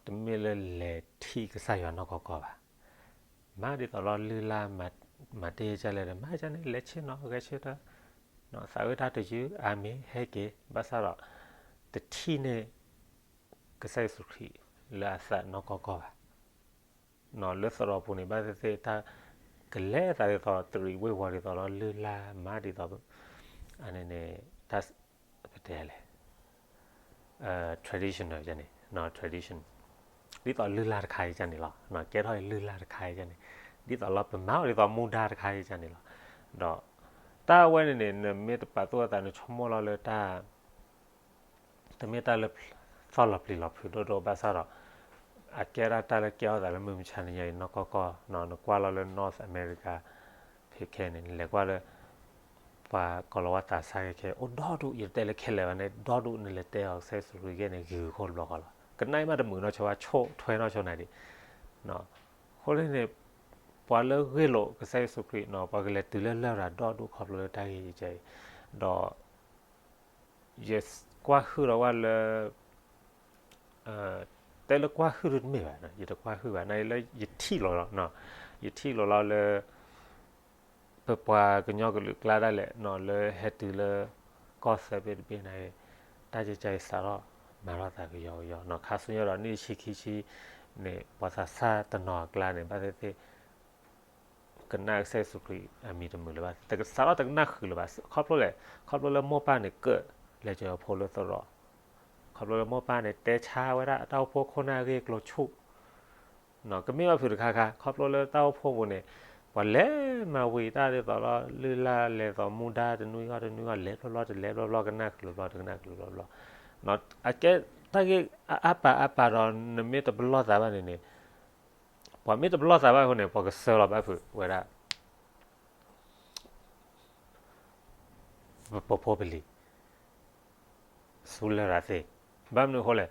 တမ့ၢ်လၢလဲၤထံၣ်ကစၢ်ယွၤနီၢ်ကီၢ်ကီၢ်ဘၣ်. မၤဒ်သိးလီၤလုၢ်လၢ် မၤတ့ၢ်ယကလဲၣ်ဒီး မၤယကန့ၣ် လဲၤဆ့ၣ်နီၤဂဲၤဆ့တၢ်, သးဝဲတၢ်တယုၢ်အါမံၤဟဲက့ၤ ဘၣ်ဆၣ်ဒီး တထံၣ်န့ၢ် ကစၢ်ယ့ၣ်ၡူးခရံာ်လၢအသးနီၢ်ကီၢ်ကီၢ်ဘၣ်. လၢသရိာ်ပူၤန့ၣ် ဘၣ်သ့ၣ်သ့ၣ်တၢ် ကလဲၤသးဒ်သိးတရံးဝ့ၢ်ဝီၤဒ်သိးလီၤလုၢ်လၢ်မၤဒ်သိး အန့ၣ်န့ၣ် တၢ် ပတဲလဲၣ် traditional န့ၣ် tradition ဒ်သိးလုၢ်လၢ်တခါအံၤန့ၣ်လီၤ. ကဲထီၣ်အံၤလုၢ်လၢ်တခါအံၤန့ၣ် ဒ်သိးလီၤပမၤအီၤဒ်သိးမူဒါတခါအံၤန့ၣ်လီၤ. ဒီးတၢ်အဝဲန့ၣ်န့ၣ် နမ့ၢ်တပာ်သူၣ်အသး နဆိကမိၣ်လီၤလၢတၢ် တမ့ၢ်တၢ်လၢသီၣ်လီၤပျံၤလီၤဖုးဒိၣ်ဒိၣ်ဘၣ်ဆၣ်ဒီး အကဲဒၣ်တၢ်လၢကဲထီၣ်သးလၢမုၢ်မဆါတနံၤညါအံၤနီၢ်ကီၢ်ကီၢ်, နကွၢ်လီၤလၢ North America ဖဲခဲန့ၣ် နလဲၤကွၢ်လၢ ပှၤကိၤလၤဝါသးစၢ်ခဲခဲ အိၣ်ဒီဒူၣ် ယတတဲလၢခဲလၢာ်ဘၣ်န့ၣ် ဒီဒူၣ် နလဲၤတဲအီၤကစၢ်ယ့ၣ်ၡူးခရံာ်ဂ့ၢ်န့ၣ် ဂ့ၤဂ့ၤခိၣ်တဘျီဃီလီၤ. ကနၣ်အံၤမးတမုာ်နီၢ်ဆိဘၣ် ဆိၣ်ထွဲနီၢ်ဆိနၤဒံး အဃိန့ၣ် ပှၤလၢဂ့ၢ်လိာ်ကစၢ်ယ့ၣ်ၡူးခရံာ်နီၤ ပှၤကလဲၤတုၤလၢလရာ်ဒီဒူၣ်ခီဖျိလၢတၢ်ဂ့ၢ်အံၤအံၤ, ဒီး ယကွၢ်ဟုၣ်ဒီးဝဲလၢ တဲလၢကွၢ်ဟုၣ်ဒုတမ့ၢ်ဘၣ်, ယတကွၢ်ဟုၣ်ဘၣ် နာ်လၢယထံၣ်လိာ်လီၤ, ယထံၣ်လိာ်လီၤလၢ ပပှၤကညီကလုာ်ကျါဒၣ်လဲာ် လၢဟဲတုၤလၢ ကီၢ်သၢဘ့ၣ်တဘ့ၣ်န့ၣ် တၢ်ကကဲအံၤစးထီၣ်မၤထီၣ်သးကယီကယီ, ခါဆူညါဒီးနံၣ်ဆံခံဆံန့ၣ် ပှၤသးစၢ်တနီၤအကျါန့ၣ် ဘၣ်သ့ၣ်သ့ၣ် ကနၣ်ကစၢ်ယ့ၣ်ၡူးခရံာ်အမံၤတမုာ်လၢၤဘၣ်, စးထီၣ်တကနၣ်ဃုာ်လၢၤဘၣ်. ခီဖျိလဲၣ်, ခီဖျိလၢမိၢ်ပၢ်န့ၣ် ကၢၣ်လဲၤစၢၤအဖိလၢသရိာ်, ခီဖျိလၢမိၢ်ပၢ်န့ၣ် တဲဆါဝဲဒၣ်အတၢ်အိၣ်ဖှိၣ်ခိၣ်နၢ်အဂ့ၢ်အကျိၤဆူၣ် ကမ့ၢ်ဘၣ်ဖုးတခါခါ ခီဖျိလၢတၢ်အိၣ်ဖှိၣ်ပူၤန့ၣ် ပှၤလဲၤမၤဝံၤတၢ်ဒ်သိးလီၤ လုၢ်လၢ်လဲၤသိးမူဒါတနွံဂီၢ်တနွံဂီၢ် လဲၤဘျီဘျီတလဲၤဘျီဘျီ ကနၣ်ချုးဘျီတကနၣ်ချုးဘျီဘျီ, အကဲတၢ်ဂ့ၢ်အါပာ်အါပာ်ဒီး နမ့ၢ်တပလီၢ်သးဘၣ်န့ၣ်န့ၣ် ပှၤမ့ၢ်တပလီၢ်သးဘၣ်အဃိန့ၣ် ပှၤကစၢလီၤဘၣ်ဖုးဝဲဒၣ် ပဖိပလံၤ ဆူလရာ်သ့, ဘၣ်မနုၤအဃိလဲၣ်,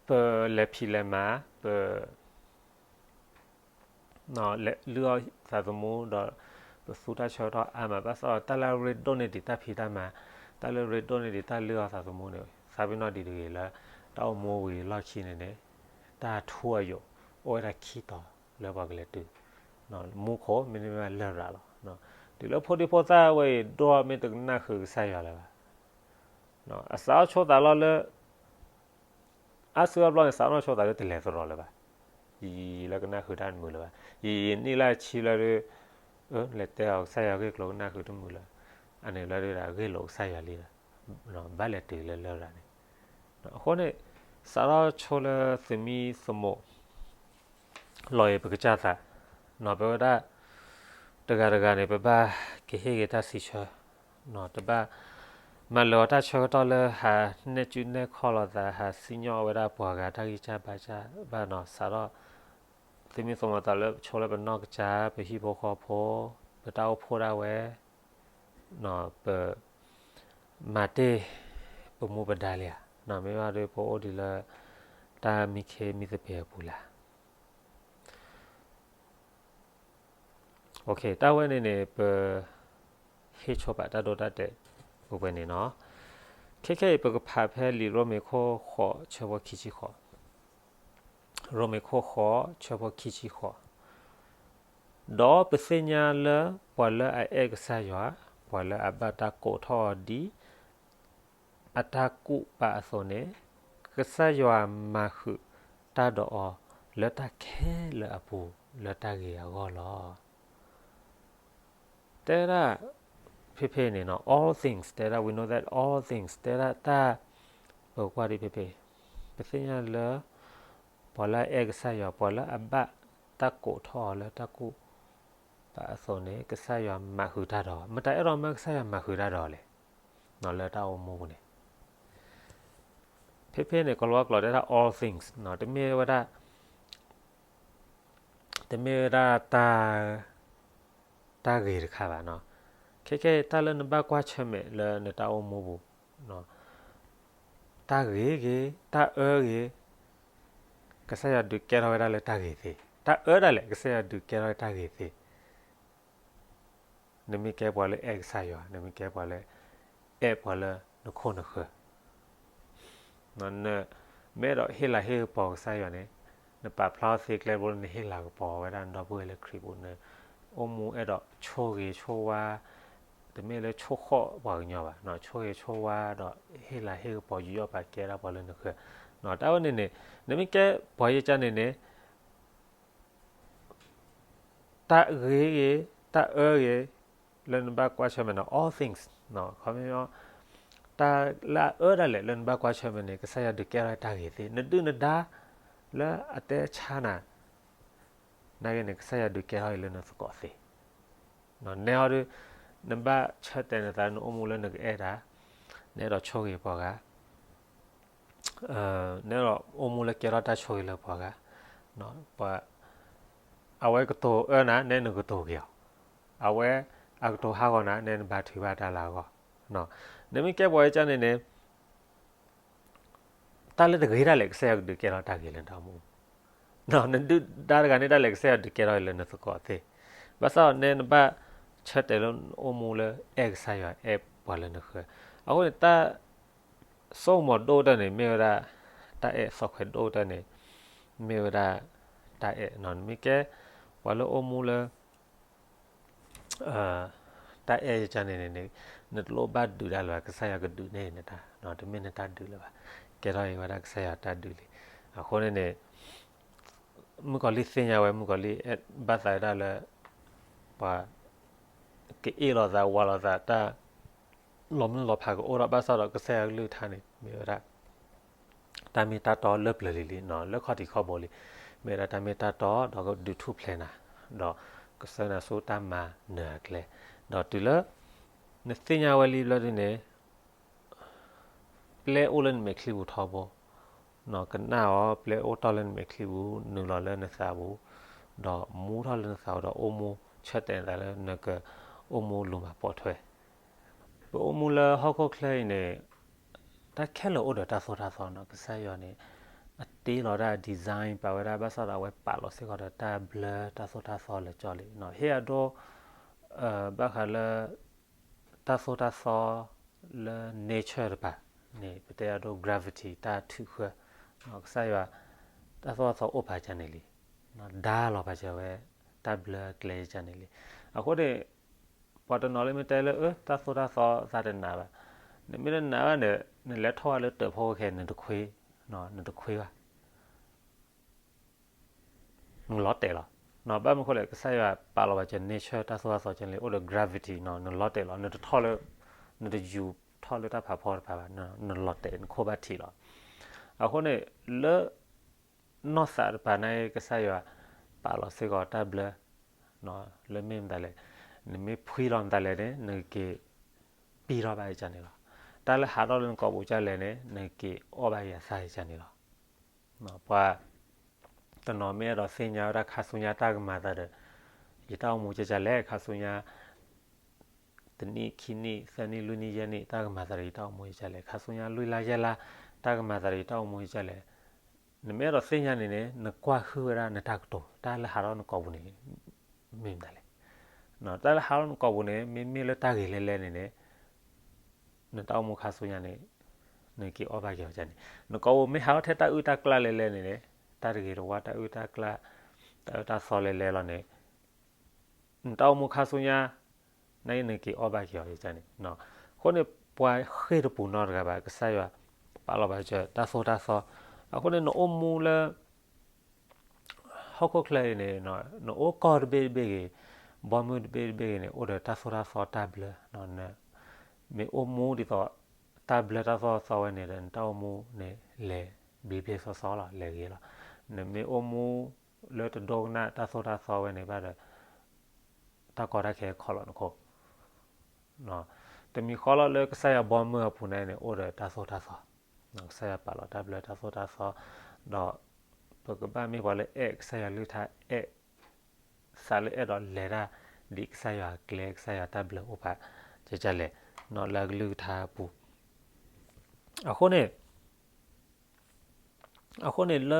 ပလဲၤဖံးလဲၤမၤ ပ လဲၤလုၢ်အီၣ်သးသမူဒီး ပသူတၢ်ဆၢကတီၢ်အါမး ဘၣ်ဆၣ်ဒီးတၢ်လၢအရ့ဒိၣ်န့ၢ်ဒံးတၢ်ဖံးတၢ်မၤ, တၢ်လၢအရ့ဒိၣ်န့ၢ်ဒံးတၢ်လုၢ်အီၣ်သးသမူန့ၣ် သးပ့ၤနီၣ်ဒံးတဂ့ၤလၢ တၢ်အိၣ်မူဝံၤအလီၢ်ခံန့ၣ်န့ၣ် တၢ်ထူအယိာ် အိၣ်ဝဲဒၣ်ခံတီၤလၢပှၤကလဲၤတုၤ မူခိၣ် မ့တမ့ၢ်လရာ်လီၤ. တုၤလၢဖိဒံဖိသၣ်ဝဲအံၤ ဒိၣ်မ့ၢ်တကနၣ်ဃုာ်ကစၢ်ယွၤလၢၤဘၣ်. အစးထီၣ်ဆိသးလီၤလၢ အါစုအါဘျီန့ၣ် စးထီၣ်ဆိသးလၢတလဲၤသရိာ်လၢၤဘၣ်. ယံာ်ယံာ်လၢကနၣ်ဃုာ်တၢ်တမုာ်လၢၤဘၣ်. ယံာ်ယံာ်နံၣ်လၢအဆံလၢဒုး လဲၤတဲအီၤကစၢ်ယွၤဂ့ၢ်ကျိၤကနၣ်ဃုာ်တမုာ်လၢၤ. အန့ၣ်လၢဒုးဒၣ်ဂ့ၢ်လိာ်ကစၢ်ယွၤလံလၢၤ. ဘၣ်လဲၤတုၤလၢလရာ်န့ၣ်. အဃိန့ၣ် စးထီၣ်ဆိလၢသုးမံၤသမိး လီၤအံၤပကစၢ်သး, ပဝဲဒၣ် တဂၤတဂၤန့ၣ် ပဘၣ်ကဟ့ၣ်ဂ့ၤတၢ်စံးဆၢ, တဘၣ်မၤလၢာ်အီၤတၢ်ဆၢကတီၢ်လၢဟးနဲၣ်စုနဲၣ်ခီၣ်လိာ်သး ဟးစံၣ်ညီၣ်ဝဲဒၣ်ပှၤဂၤတၢ်ဂံၢ်စၢ်ဘါစၢ်ဘၣ်နီၤ. စးထီၣ် သုးမံၤသမိးသးလၢပဆိလၢပနီၢ်ကစၢ် ပဟံၣ်ဖိဃီဖိ ပတၢ်အိၣ်ဖှိၣ်ဒၣ်ဝဲ ပ မၤတ့ၢ်ပမူပဒါလံဧါ. မ့ၢ်ဘၣ်ဒီး ပအိၣ်ဒံးလၢ တၢ်မံခ့မံသပ့ၤအပူၤလံဧါ. တၢ်ဝဲန့ၣ်န့ၣ် ပ ဟ့ၣ်ဆိပာ်တၢ်ဒိတၢ်တဲာ်ပူၤဝဲန့ၣ်နီၤ. ခဲခဲအံၤ ပကဖးဖဲလံာ်ရိမ့ၤခိၣ်ဃိးဆၢဖိခံဆံဃိး, ရိမ့ၤခိၣ်ဃိးဆၢဖိခံဆံဃိး, ဒီးပသ့ၣ်ညါလၢပှၤလၢအအဲၣ်ကစၢ်ယွၤ, ပှၤလၢအဘၣ်တၢ်ကိးထီၣ်အီၤဒ် အတၢ်ကူၣ်ပာ်အသိးန့ၣ်, ကစၢ်ယွၤမၤဃုာ်တၢ်ဒီးအီၤ လၢတၢ်ခဲလၢာ်အပူၤ လၢတၢ်ဂ့ၤအဂီၢ်လီၤ. တဲဒၣ် ဖဲဖဲန့ၣ်နီၤ all things တဲဒၣ် we know that all things တဲဒၣ်တၢ် ပကွၢ်ဒ်ဖဲဖဲ ပသ့ၣ်ညါလၢ ပှၤလၢအအဲၣ်ကစၢ်ယွၤ ပှၤလၢအဘၣ်တၢ်ကိးထီၣ်အီၤလၢတၢ်ကူၣ်ပာ်အသိးန့ၣ် ကစၢ်ယွၤမၤဃုာ်တၢ်ဒီး မတၤအဲၣ်ဒိးမးကစၢ်ယွၤမၤဃုာ်တၢ်ဒီးလဲၣ် လၢတၢ်အိၣ်မူပူၤန့ၣ် ဖဲဖဲန့ၣ် ကလီကလီတဲဒၣ် all things တမ့ၢ်ဝဲဒၣ် တမ့ၢ်ဝဲဒၣ် တၢ်ဂ့ၤတခါဘၣ်နီၤ. ခဲခဲတၢ်လၢနဘၣ်ကွၢ်ဆၢၣ်မဲာ်လၢနတၢ်အိၣ်မူပူၤ, တၢ်ဂ့ၤဂ့ၤ, တၢ်အၢဂ့ၤ, ကစၢ်ယွၤဒုးကဲထီၣ်ဝဲဒၣ်လၢတၢ်ဂ့ၤသ့, တၢ်အၢဒၣ်လဲာ် ကစၢ်ယွၤဒုးကဲထီၣ်ဝဲတၢ်ဂ့ၤသ့ နမ့ၢ်ကဲပှၤလၢအဲၣ်ကစၢ်ယွၤ, နမ့ၢ်ကဲပှၤလၢ အဲၣ်ပှၤလၢနခိၣ်နဃၢၤ, နမ့ၢ်အဲၣ်ဒိးဟ့ၣ်လၤဟ့ၣ်ကပီၤကစၢ်ယွၤန့ၣ်, နပာ်ဖျါအီၤသ့ကျဲဘိလၢနဟ့ၣ်လၤကပီၤဝဲဒၣ်နဒီပုၢ်ဝဲၢ်လၢခရံာ်ပူၤ, နအိၣ်မူအဲၣ်ဒိးဆိၣ်ဂ့ၤဆိၣ်ဝါ, တမ့ၢ်လၢဆိၣ်ဃီၣ်ပှၤကညီဘၣ်, ဆိၣ်ဂ့ၤဆိၣ်ဝါဒီးဟ့ၣ်လၤဟ့ၣ်ကပီၤယူးယီၣ်ပာ်ကဲဒၣ်ပှၤလၢနဃၢၤ, တၢ်ဝဲန့ၣ်န့ၣ်, နမ့ၢ်ကဲပှၤယကၢ်န့ၣ်န့ၣ် တၢ်ဂ့ၤဂ့ၤ, တၢ်အၢဂ့ၤ, လၢနဘၣ်ကွၢ်ဆၢၣ်မဲာ်န့ၣ် all things, ခီပညီ, တၢ်လၢအအၢဒၣ်လဲာ်လၢနဘၣ်ကွၢ်ဆၢၣ်မဲာ်န့ၣ် ကစၢ်ယွၤဒုးကဲထီၣ်တၢ်ဂ့ၤသ့, နဒုၣ်နဒါလၢအတဲဆါနၤ, နာ်က့န့ၣ် ကစၢ်ယွၤဒုးကဲထီၣ်အံၤလၢနသကိးသ့, နဲအီၤဒုး, နဘၣ်ဆၢတဲာ်နသးလၢနအိၣ်မူလၢနကအဲၣ်တၢ်, နအဲၣ်ဒိးဆိၣ်ဂ့ၤပှၤဂၤ နဲဒိးအိၣ်မူလၢကဲထီၣ်တၢ်ဆိၣ်ဂ့ၤလၢပှၤဂၤ, ပှၤ, အဝဲကတိၤအၢနၤ နဲနကတိၤက့ၤအီၤ, အဝဲအကတိၤဟးဂီၤနၤ နဲနဘါထုကဖၣ်တၢ်လၢအဂီၢ်, နမ့ၢ်ကဲပှၤအံၤကၢ်န့ၣ်န့ၣ် တၢ်လၢတဂ့ၤဒၣ်လဲာ် ကစၢ်ယွၤကဒုးကဲထီၣ်တၢ်ဂ့ၤလၢနတၢ်အိၣ်မူ, နဒုၣ်ဒါတဂၤန့ၣ်ဒၣ်လဲာ် ကစၢ်ယွၤဒုးကဲထီၣ်လၢနသကိးသ့, ဘၣ်ဆၣ်န့ၣ်နဘၣ်ဆၢတဲာ်လၢနအိၣ်မူလၢ အဲၣ်ကစၢ်ယွၤ အဲၣ်ပှၤလၢနဃၢၤ, အဃိန့ၣ် တၢ် စိကမီၤဒိၣ်ကတၢၢ်န့ၣ် မ့ၢ်ဝဲဒၣ် တၢ်အဲၣ်, သီၣ်ခွဲးဒိၣ်ကတၢၢ်န့ၣ် မ့ၢ်ဝဲဒၣ် တၢ်အဲၣ်, နမ့ၢ်ကဲ ပှၤလၢအိၣ်မူလၢ တၢ်အဲၣ်ယကၢ်န့ၣ်န့ၣ် နတလိၣ်ဘၣ်ဒုးတၢ်လၢၤဘၣ်, ကစၢ်ယွၤကဒုးန့ၢ်နတၢ်, တမ့ၢ်နတၢ်ဒုးလၢၤဘၣ်, ကဲထီၣ်အံၤဝဲဒၣ်ကစၢ်ယွၤတၢ်ဒုးလံ, အဃိန့ၣ်န့ၣ် မုၣ်ကီၤလံၢ်သ့ၣ်ညါဝဲ မုၣ်ကီၤလံၢ်ဘၣ်သးဝဲဒၣ်လၢ ပှၤ ကအ့ၣ်လိာ်သးဝးလိာ်သး တၢ်လီၤမုၢ်လီၤဖးကအိၣ်ထီၣ်ဘၣ်ဆၣ်ဒီး ကစၢ်ယွၤကလုၢ်ကထါန့ၣ် မ့ၢ်ဝဲဒၣ် တၢ်မ့ၢ်တၢ်တီလၢပျၢၤလံၤလံ လၢခီၣ်ထံးခီၣ်ဘိလံ, မ့ၢ်ဝဲဒၣ်တၢ်မ့ၢ်တၢ်တီဒီးကဒုးထူၣ်ဖျဲးနၤ, ဒီးကဆှၢနၤဆူတၢ်မၤနၢၤအကျဲ, ဒီးတုၤလၢ နသ့ၣ်ညါဝဲလံဘျီဒုန့ၣ် ပျဲအိၣ်လၢနမဲာ်ချံပူၤထီဘိ, ကနၣ်အီၤ ပျဲအိၣ်တီၢ်လၢနမဲာ်ချံပူၤ နုာ်လီၤလၢနသးပူၤ, ဒီးမူထီၣ်လၢနသးပူၤဒီးအိၣ်မူဆၢတဲာ်နသးလၢနကအိၣ်မူလူၤမၤပိာ်ထွဲ ပအိၣ်မူလၢဟီၣ်ခိၣ်ချၢအံၤန့ၣ် တၢ်ခဲလၢာ်အိၣ်ဒီးတၢ်သိၣ်တၢ်သီနီၤ, ကစၢ်ယွၤန့ၣ် အတ့လီၤဒၣ် design ပာ်ဝဲဒၣ် ဘၣ်ဆၣ်ဒီးအဝဲပာ်လီၤစ့ၢ်ကီးဒီးတၢ်ဘျၢတၢ်သိၣ်တၢ်သီလၢာ်ကၠီလံနီၤ. ဟ့ၣ်အဒိ ဘၣ်ဃးလၢ တၢ်သိၣ်တၢ်သီလၢ nature တပၤန့ၣ် ပတဲအဒိ gravity တၢ်ထုးဃၢ, ကစၢ်ယွၤ တၢ်သိၣ်တၢ်သီအိၣ်ပာ်ကန့ၣ်လံ, ဒါလီၤပာ်ကဝဲ တၢ်ဘျၢကျဲယကန့ၣ်လံ. အဃိန့ၣ် ပှၤတနီၤလၢမ့ၢ်တဲလၢ အၢ တၢ်သိၣ်တၢ်သီသးတနာ်ဘၣ်, နမ့ၢ်တနာ်ဘၣ်န့ၣ် နလဲၤထီၣ်ဝဲလၢတၢးဖီခိၣ်ခဲ နတခွ့, နတခွ့ဘၣ် နလီၤတဲာ်လီၤ. ဘၣ်မနုၤအဃိလဲၣ်, ကစၢ်ယွၤပာ်လီၤပာ်စၢၤ nature တၢ်သိၣ်တၢ်သီကန့ၣ်လံ အိၣ်ဒီး gravity နီၤ, နလီၤတဲာ်လီၤ, နတထီၣ်လၢ နတယူၤထီၣ်လၢတၢ်ဖးဖီတဖၣ်ဘၣ်, နလီၤတဲာ် နခိၣ်ဘၣ်ထံးလီၤ. အဃိန့ၣ် လၢ နီၢ်သးတပၤန့ၣ် ကစၢ်ယွၤပာ်လီၤစ့ၢ်ကီးတၢ်ဘျၢ လၢမ့ၢ်မတၤလဲၣ်, နမ့ၢ်ဖှံလီၤမတၤလဲၣ်န့ၣ် နက့ၤပံထီၣ်ဘၣ်ယကန့ၣ်လီၤ. တၢ်လၢဟးထီၣ်လၢနကိာ်ပူၤကလဲၣ်န့ၣ် နက့ၤအီၣ်ဘၣ်ယသးယကန့ၣ်လီၤ. ပှၤတနီၤမ့ၢ်အဲၣ်ဒိးသ့ၣ်ညါဝဲဒၣ်ခါဆူညါတၢ်ကမၤသးဒီး ယတၢ်အိၣ်မူကကလဲၣ်, ခါဆူညါ တနံၣ်ခံနံၣ် သၢနံၣ်လွံၢ်နံၣ်ယဲၢ်နံၣ် တၢ်ကမၤသးဒီးယတၢ်အိၣ်မူကကလဲၣ်, ခါဆူညါလွံၢ်လါယဲၢ်လါ တၢ်ကမၤသးဒီးယတၢ်အိၣ်မူကကလဲၣ်. နမ့ၢ်အဲၣ်ဒိးသ့ၣ်ညါန့ၣ်န့ၣ် နကွၢ်ဟုၣ်ဝဲဒၣ်နတၢ်ကတိၤ တၢ်လၢဟးထီၣ်နကိာ်ပူၤန့ၣ် မ့ၢ်မတၤလဲၣ်. တၢ်လၢဟးထီၣ်နကိာ်ပူၤန့ၣ် မ့မ့ၢ်လၢတၢ်ဂ့ၤလဲၤလဲၤန့ၣ်န့ၣ် နတၢ်အိၣ်မူခါဆူညါန့ၣ် နက့ၤအီၣ်ဘၣ်က့ၤအီၤန့ၣ်, နကိာ်ပူၤမ့ၢ်ဟးထီၣ်ထဲတၢ်အုၣ်တၢ်ကျၣ်လဲၤလဲၤန့ၣ်န့ၣ် တၢ်တဂ့ၤတဝါ တၢ်အုၣ်တၢ်ကျၣ် တၢ်အၢတၢ်သီလဲၤလဲၤလီၤန့ၣ် နတၢ်အိၣ်မူခါဆူညါ နနက့ၤအီၣ်ဘၣ်က့ၤအီၤန့ၣ်. အဃိန့ၣ် ပှၤဃ့ၢ်တပူၤနီတဂၤဘၣ် ကစၢ်ယွၤပာ်လီၤပာ်စၢၤတၢ်သိၣ်တၢ်သီ. အဃိန့ၣ် နအိၣ်မူလၢ ဟီၣ်ခိၣ်ချၢအံၤန့ၣ် နအိၣ်ကီၢ်တဘ့ၣ်တဘ့ၣ်ဂ့ၤ, ဘီမုၢ်တဘ့ၣ်တဘ့ၣ်ဂ့ၤန့ၣ် အိၣ်ဒီးတၢ်သိၣ်တၢ်သီတၢ်ဘျၢ, မ့ၢ်အိၣ်မူဒ်သိး တၢ်ဘျၢတၢ်သိၣ်တၢ်သီဝဲန့ၣ်ဒီး နတၢ်အိၣ်မူန့ၣ် လဲၤဘျ့ဘျ့ဆှီဆှီလီၤ လဲၤဂ့ၤလီၤ. နမ့ၢ်အိၣ်မူလၢတဒိကနၣ်တၢ်သိၣ်တၢ်သီဝဲန့ၣ်ဘၣ်ဒီး တၢ်ကီတၢ်ခဲခီလီၤနခိၣ် တမံၤဃီလီၤလၢကစၢ်ယွၤဘီမုၢ်အပူၤန့ၣ်န့ၣ် အိၣ်ဒီးတၢ်သိၣ်တၢ်သီ, ကစၢ်ယွၤပာ်လီၤတၢ်ဘျၢတၢ်သိၣ်တၢ်သီ, ဒီးပကဘၣ်မ့ၢ်ပှၤလၢအဲၣ်ကစၢ်ယွၤကလုၢ်ကထါ အဲၣ် သးလၢအဲၣ်ဒိးလဲၤတၢ် ဒ်ကစၢ်ယွၤအကျဲ ကစၢ်ယွၤတၢ်ဘျၢအိၣ်ပာ် ကကလဲၣ် လၢအကလုၢ်ကထါအပူၤ. အဃိန့ၣ် အဃိန့ၣ်လၢ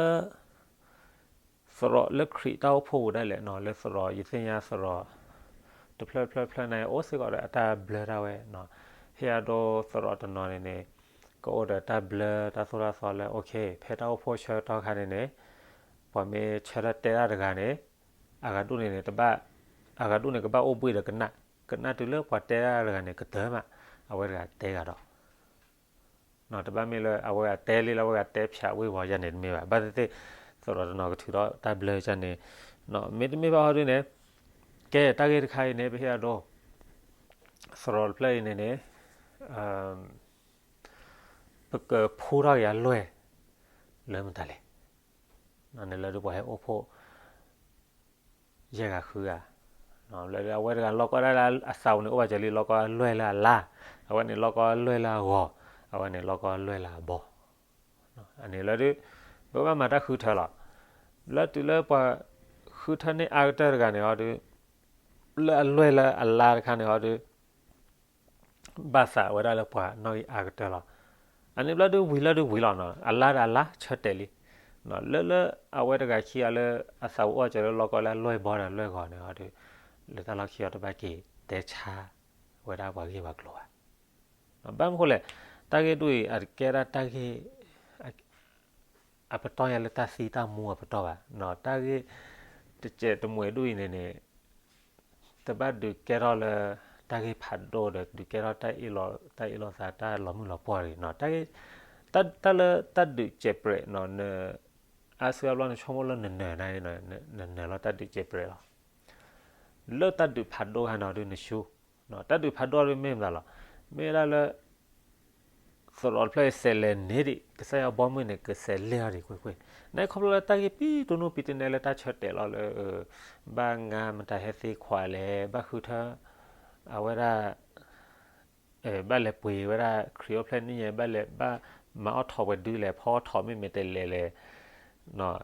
သရိာ်လၢခရံာ်တၢ်အိၣ်ဖှိၣ်ပူၤဒၣ်လဲာ် လၢသရိာ် ယသ့ၣ်ညါသရိာ် တဖျၢၣ်ဖျၢၣ်ဖျၢၣ်န့ၣ် အိၣ်စ့ၢ်ကီးဒီးအတၢ်ဘျၢတၢ်ဝဲ, ဟ့ၣ်အဒိသရိာ်တနီၤန့ၣ်န့ၣ် ကအိၣ်ဒီးတၢ်ဘျၢတၢ်သိၣ်တၢ်သီလၢ အိၣ်ခ့ ဖဲတၢ်အိၣ်ဖှိၣ်ဆၢကတီၢ်ခါန့ၣ်န့ၣ် ပှၤမ့ၢ်ဆၢထၢၣ်တဲတၢ်တဂၤန့ၣ် အဂၤဒူၣ်န့ၣ်န့ၣ် တဘၣ် အဂၤဒူၣ်န့ၣ် ကဘၣ်အိၣ်ဘှံးဒီးကနၣ်, ကနၣ်တုၤလၢပှၤတဲတၢ်တဂၤန့ၣ် ကတၢၢ်မး အဝဲတဂၤတဲဂၤဒီး တဘၣ်မ့ၢ်လၢအဝဲဂၤတဲလံလၢအဝဲဂၤတဲဖျးဝ့ၢ်ဝီၤ ယၤန့ၣ်တမ့ၢ်ဘၣ်. ဘၣ်သ့ၣ်သ့ၣ် သရိာ်တနီၤကထုးထီၣ်တၢ်ဘျၢယၤန့ၣ် မ့တမ့ၢ်ဘၣ်ဟီဒုန့ၣ် ကဲတၢ်ဂ့ၢ်တခါအံၤန့ၣ် ပဟ့ၣ်အဒိ သရိာ်တဖျၢၣ်အံၤန့ၣ်န့ၣ် ပကဖူထီၣ်က့ၤအလွဲၢ် လၢမတၤလဲၣ်. န့ၣ်လၢဒုးပှၤဟဲအိၣ်ဖှိၣ် ယဲၢ်ဂၤဃုဂၤ, လၢအဝဲတဂၤလီၢ်ကီဒၣ်လၢအသးပူၤန့ၣ် အိၣ်ဘၣ်စၢၤလံ လီၢ်ကီလွဲၢ်လၢအလါ, အဝဲန့ၣ်လီၢ်ကီလွဲၢ်လၢအဂီၤ, အဝဲန့ၣ်လီၢ်ကီလွဲၢ်လၢအဘီ. အန့ၣ်လၢဒုး ပကဘၣ်မၤတၢ်ဃုထၢလီၤ. လၢတုၤလၢပှၤဃုထၢန့ၢ်အါကတၢၢ်တဂၤန့ၣ်ဟီဒုး လၢအလွဲၢ်လၢအလါတခါန့ၣ်ဟီဒုး ဘၣ်သးဝဲဒၣ်လၢပှၤနီၣ်ဂံၢ်အါကတၢၢ်လီၤ. အန့ၣ်ဘျီဒုးဝံၤလၢဒုးဝံၤလီၤနီၤ, အလါဒီးအလါဆၢတဲာ်လံ. လၢလၢအဝဲတဂၤခံဂၤလၢအသးပူၤအိၣ်စၢၤလၢ လီၢ်ကီလၢအလွဲၢ်ဘီဒီးလွဲၢ်ဂီၤန့ၣ်ဟီဒုး လၢတၢ်လီၢ်ခံအီၤတဘၣ်က့ၤတဲဆါဝဲဒၣ်ပှၤဂ့ၢ်ပှၤကျိၤဘၣ်. ဘၣ်မနုၤအဃိလဲၣ်, တၢ်ဂ့ၢ်ဒ်အံၤ အကဲဒၣ်တၢ်ဂ့ၢ် အပတီၢ်ညါလၢတၢ်သံတၢ်မူအပတီၢ်ဘၣ်. တၢ်ဂ့ၢ်တစဲးတမှဲးဒ်အံၤန့ၣ်န့ၣ် တဘၣ်ဒုးကဲထီၣ်လၢ တၢ်ဂ့ၢ်ဖးဒိၣ်ဒီး ဒုးကဲထီၣ်တၢ်အ့ၣ်လိာ်သး တၢ်လီၤမုၢ်လီၤပှီၢ်တဂ့ၤနီၤ. တၢ်ဂ့ၢ် တၢ်လၢတၢ်ဒုးစဲးပြဲးနီၤ န အါစုအါဘျီနဆိကမိၣ်လၢနနၢၤန့ၣ် နနၢၤလီၤတၢ်ဒုးစဲးပြဲးလီၤ. လၢတၢ်ဒုးဖးဒိၣ်ခါန့ၣ်ဒုးနဆူ တၢ်ဒုးဖးဒိၣ်ဒုးမ့ၢ်မတၤလီၤ. မ့ၢ်ဝဲဒၣ်လၢ သရိာ်တဖျၢၣ်အံၤစဲးလဲၤန့ၢ်ဒံး ကစၢ်ယွၤဘီမုၢ်န့ၣ် ကစဲးလဲၤအီၤဒံးကွ့ၢ်ကွ့ၢ်. န့ၣ်ခီဖျိလၢတၢ်ဂ့ၢ်ပံတနူပံတနဲလၢတၢ်ဆၢတဲာ်လီၤလၢ ဘၣ်ငါမတၤဟဲသ့ခွးလဲၣ် ဘၣ်ဃုထၢ အဝဲဒၣ် ဘၣ်လဲၤပှ့ၤဝဲဒၣ်ခရံာ်အိၣ်ဖျဲၣ်နံၣ်ညါ ဘၣ်လဲၤဘၣ်မၤအီၣ်ထိးပှဲၤဒုလဲၣ် ဖီအီၣ်ထိးမ့ၢ်မ့ၢ်တလဲၤလဲၣ် တၢ်ဂ့ၢ်ဒ်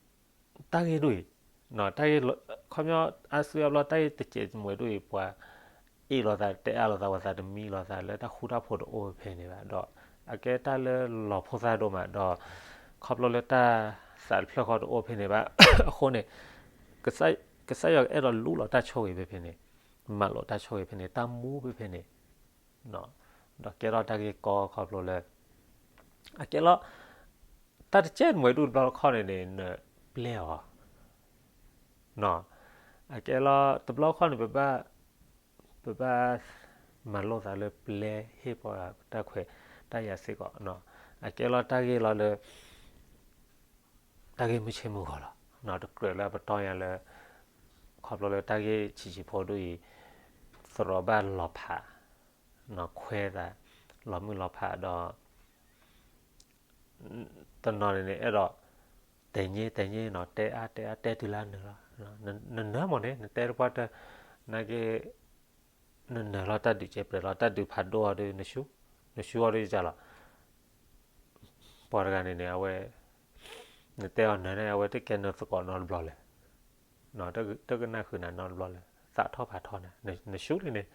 အံၤ တၢ်ဂ့ၢ် ခီပညီအါစုအါဘျီတၢ်ဂ့ၢ်တစဲးတမှဲးဒ်အံၤ ပှၤအ့ၣ်လိာ်သး တတဲအါလိာ်သး ပှၤသးတမံလိာ်သးလၢတၢ်ဃူတၢ်ဖိးတအိၣ်ဖဲန့ၣ်ဘၣ်ဒီး အကဲတၢ်လၢလီၤဖိသၣ်ဒိၣ်မးဒီး ခီဖျိလၢတၢ်သးတဖျၢၣ်ဃီတအိၣ်ဖဲန့ၣ်ဘၣ် အဃိန့ၣ် ကစၢ်ယွၤကအဲၣ်ဒိးလူလီၤတၢ်ဆိၣ်ဂ့ၤဖဲဖဲန့ၣ်, မၤလိာ်တၢ်ဆိၣ်ဂ့ၤဖဲန့ၣ်, တၢ်မူဖဲဖဲန့ၣ်, ဒီးကဲထီၣ်တၢ်ဂ့ၢ်ကီခီဖျိလၢ အကဲလီၤ တၢ်တကဲနွဲဒူၣ်တဘျီတခီၣ်န့ၣ်န့ၣ် နပျဲအီၤ အကဲလီၤတဘျီခီၣ်န့ၣ် ပဘၣ် ပဘၣ်မၤလိသးလၢပျဲဟ့ၣ်ပှၤတၢ်ခွဲးတၢ်ယာ်စ့ၢ်ကီး, အကဲလီၤတၢ်ဂ့ၢ်လီၤလၢ တၢ်ဂ့ၢ်မုၢ်ဆ့ၣ်မုၢ်ဂီၤလီၤ. တကြၢးလၢပတီၢ်ညါလၢ ခီဖျိလၢတၢ်ဂ့ၢ်ဆံးဆံးဖိဒူၣ်အံၤ သရိာ်ဘၣ်လီၤဖး ခွဲးသး လီၤမုၢ်လီၤဖးဒီး တနီၤန့ၣ်န့ၣ် အဲၣ်ဒိး တဲာ်ညါတဲာ်ညါနီၤ, တဲအါတဲအါ တဲတုၤလၢနၢၤလီၤ. နနၢၤမ့ၢ်န့ၣ် နတဲတပှၢ်တၢၢ် နာ်က့ နနၢၤလီၤတၢ်ဒုးကဲးပြဲးလီၤ, တၢ်ဒုးဖးဒိၣ်အီၤဒီး နဆူ နဆူအီၤဒီးယကလီၤ. ပှၤတဂၤန့ၣ်န့ၣ် အဝဲ နတဲအီၤနၢၤန့ၣ် အဝဲတကဲနၢၤသကိးနီတဘျီလဲၣ်. တကနၣ်ဃုာ်နၤနီတဘျီလၢၤ, သးထီၣ်ဖးထီနၤ, နဆူလံန့ၣ်,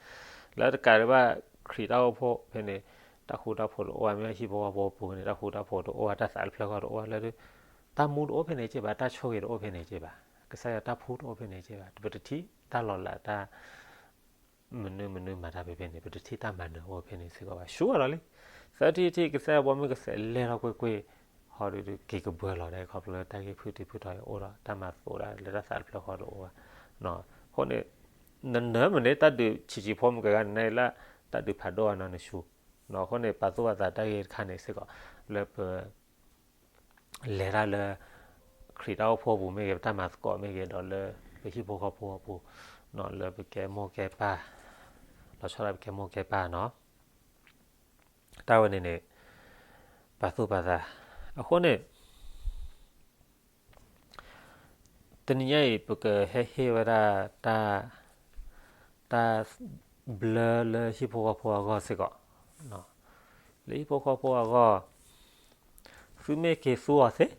လၢတကးဒံးဘၣ် ခရံာ်တၢ်အိၣ်ဖှိၣ်ဖဲန့ၣ် တၢ်ဃူတၢ်ဖိးတအိၣ်ဘၣ်, မ့ၢ်ဟံၣ်ဖိဃီဖိအပူၤန့ၣ် တၢ်ဃူတၢ်ဖိးတအိၣ်ဘၣ်, တၢ်သးတဖျၢၣ်ဃီတအိၣ်ဘၣ်လၢ တၢ်မူတအိၣ်ဖဲန့ၣ်က့ဘၣ်, တၢ်ဆိၣ်ဂ့ၤတအိၣ်ဖဲန့ၣ်က့ဘၣ်, ကစၢ်ယွၤတၢ်ဖှူတအိၣ်ဖဲန့ၣ်က့ဘၣ်, ပတထံၣ်တၢ်လီၤလးတၢ် မနုၤမနုၤမၤတၢ်ဖဲဖဲန့ၣ် ပတထံၣ်တၢ်မၤနၢၤအိၣ်ဖဲန့ၣ်စ့ၢ်ကီးဘၣ်, ဆူအီၤဒီးလံ. သၢထံၣ်တထံၣ် ကစၢ်ယွၤဘီမုၢ်ကစဲးလဲၤထီၣ်ကွ့ၢ်ကွ့ၢ်, ဟီဒုးဒုးက့ၤကဘှၢလီၤဒၣ် ခီဖျိလၢတၢ်ဂ့ၢ်ဖုၣ်ထံဖုၣ်ထီအံၤအိၣ်ဒီး တၢ်မၤသကိးဒၣ်လၢတၢ်သးတဖျၢၣ်ဃီတအိၣ်ဘၣ်. အဃိန့ၣ် နနၢၤမ့ၢ်န့ၣ် တၢ်ဒုးဆံးဆံးဖိမုၢ်ကဂၤန့ၣ် လၢတၢ်ဒုးဖးဒိၣ်အီၤနီၤ နဆူ, အဃိန့ၣ် ပာ်သူၣ်ပာ်သးတၢ်ဂ့ၢ်တခါန့ၣ်စ့ၢ်ကီး လၢပ လဲၤတၢ်လၢ ခရံာ်တၢ်အိၣ်ဖှိၣ်ပူၤမ့ၢ်ဂ့ၤ, ပတၢ်မၤသကိးမ့ၢ်ဂ့ၤ, ဒီးလၢပဟံၣ်ဖိဃီဖိအပူၤ, လၢပကဲမိၢ်ကဲပၢ်, လီၤဆီဒၣ်ပကဲမိၢ်ကဲပၢ်နီၤ, တၢ်ဝဲန့ၣ်န့ၣ် ပာ်သူၣ်ပာ်သး, အဃိန့ၣ် တနံၤညါအံၤ ပကဟဲဟ့ၣ်ဝဲဒၣ် တၢ် တၢ်ဘျၢလၢဟံၣ်ဖိဃီဖိအဂီၢ်စ့ၢ်ကီး, လၢဟံၣ်ဖိဃီဖိအဂီၢ်, သုမ့ၢ်က့ၤသူအီၤသ့,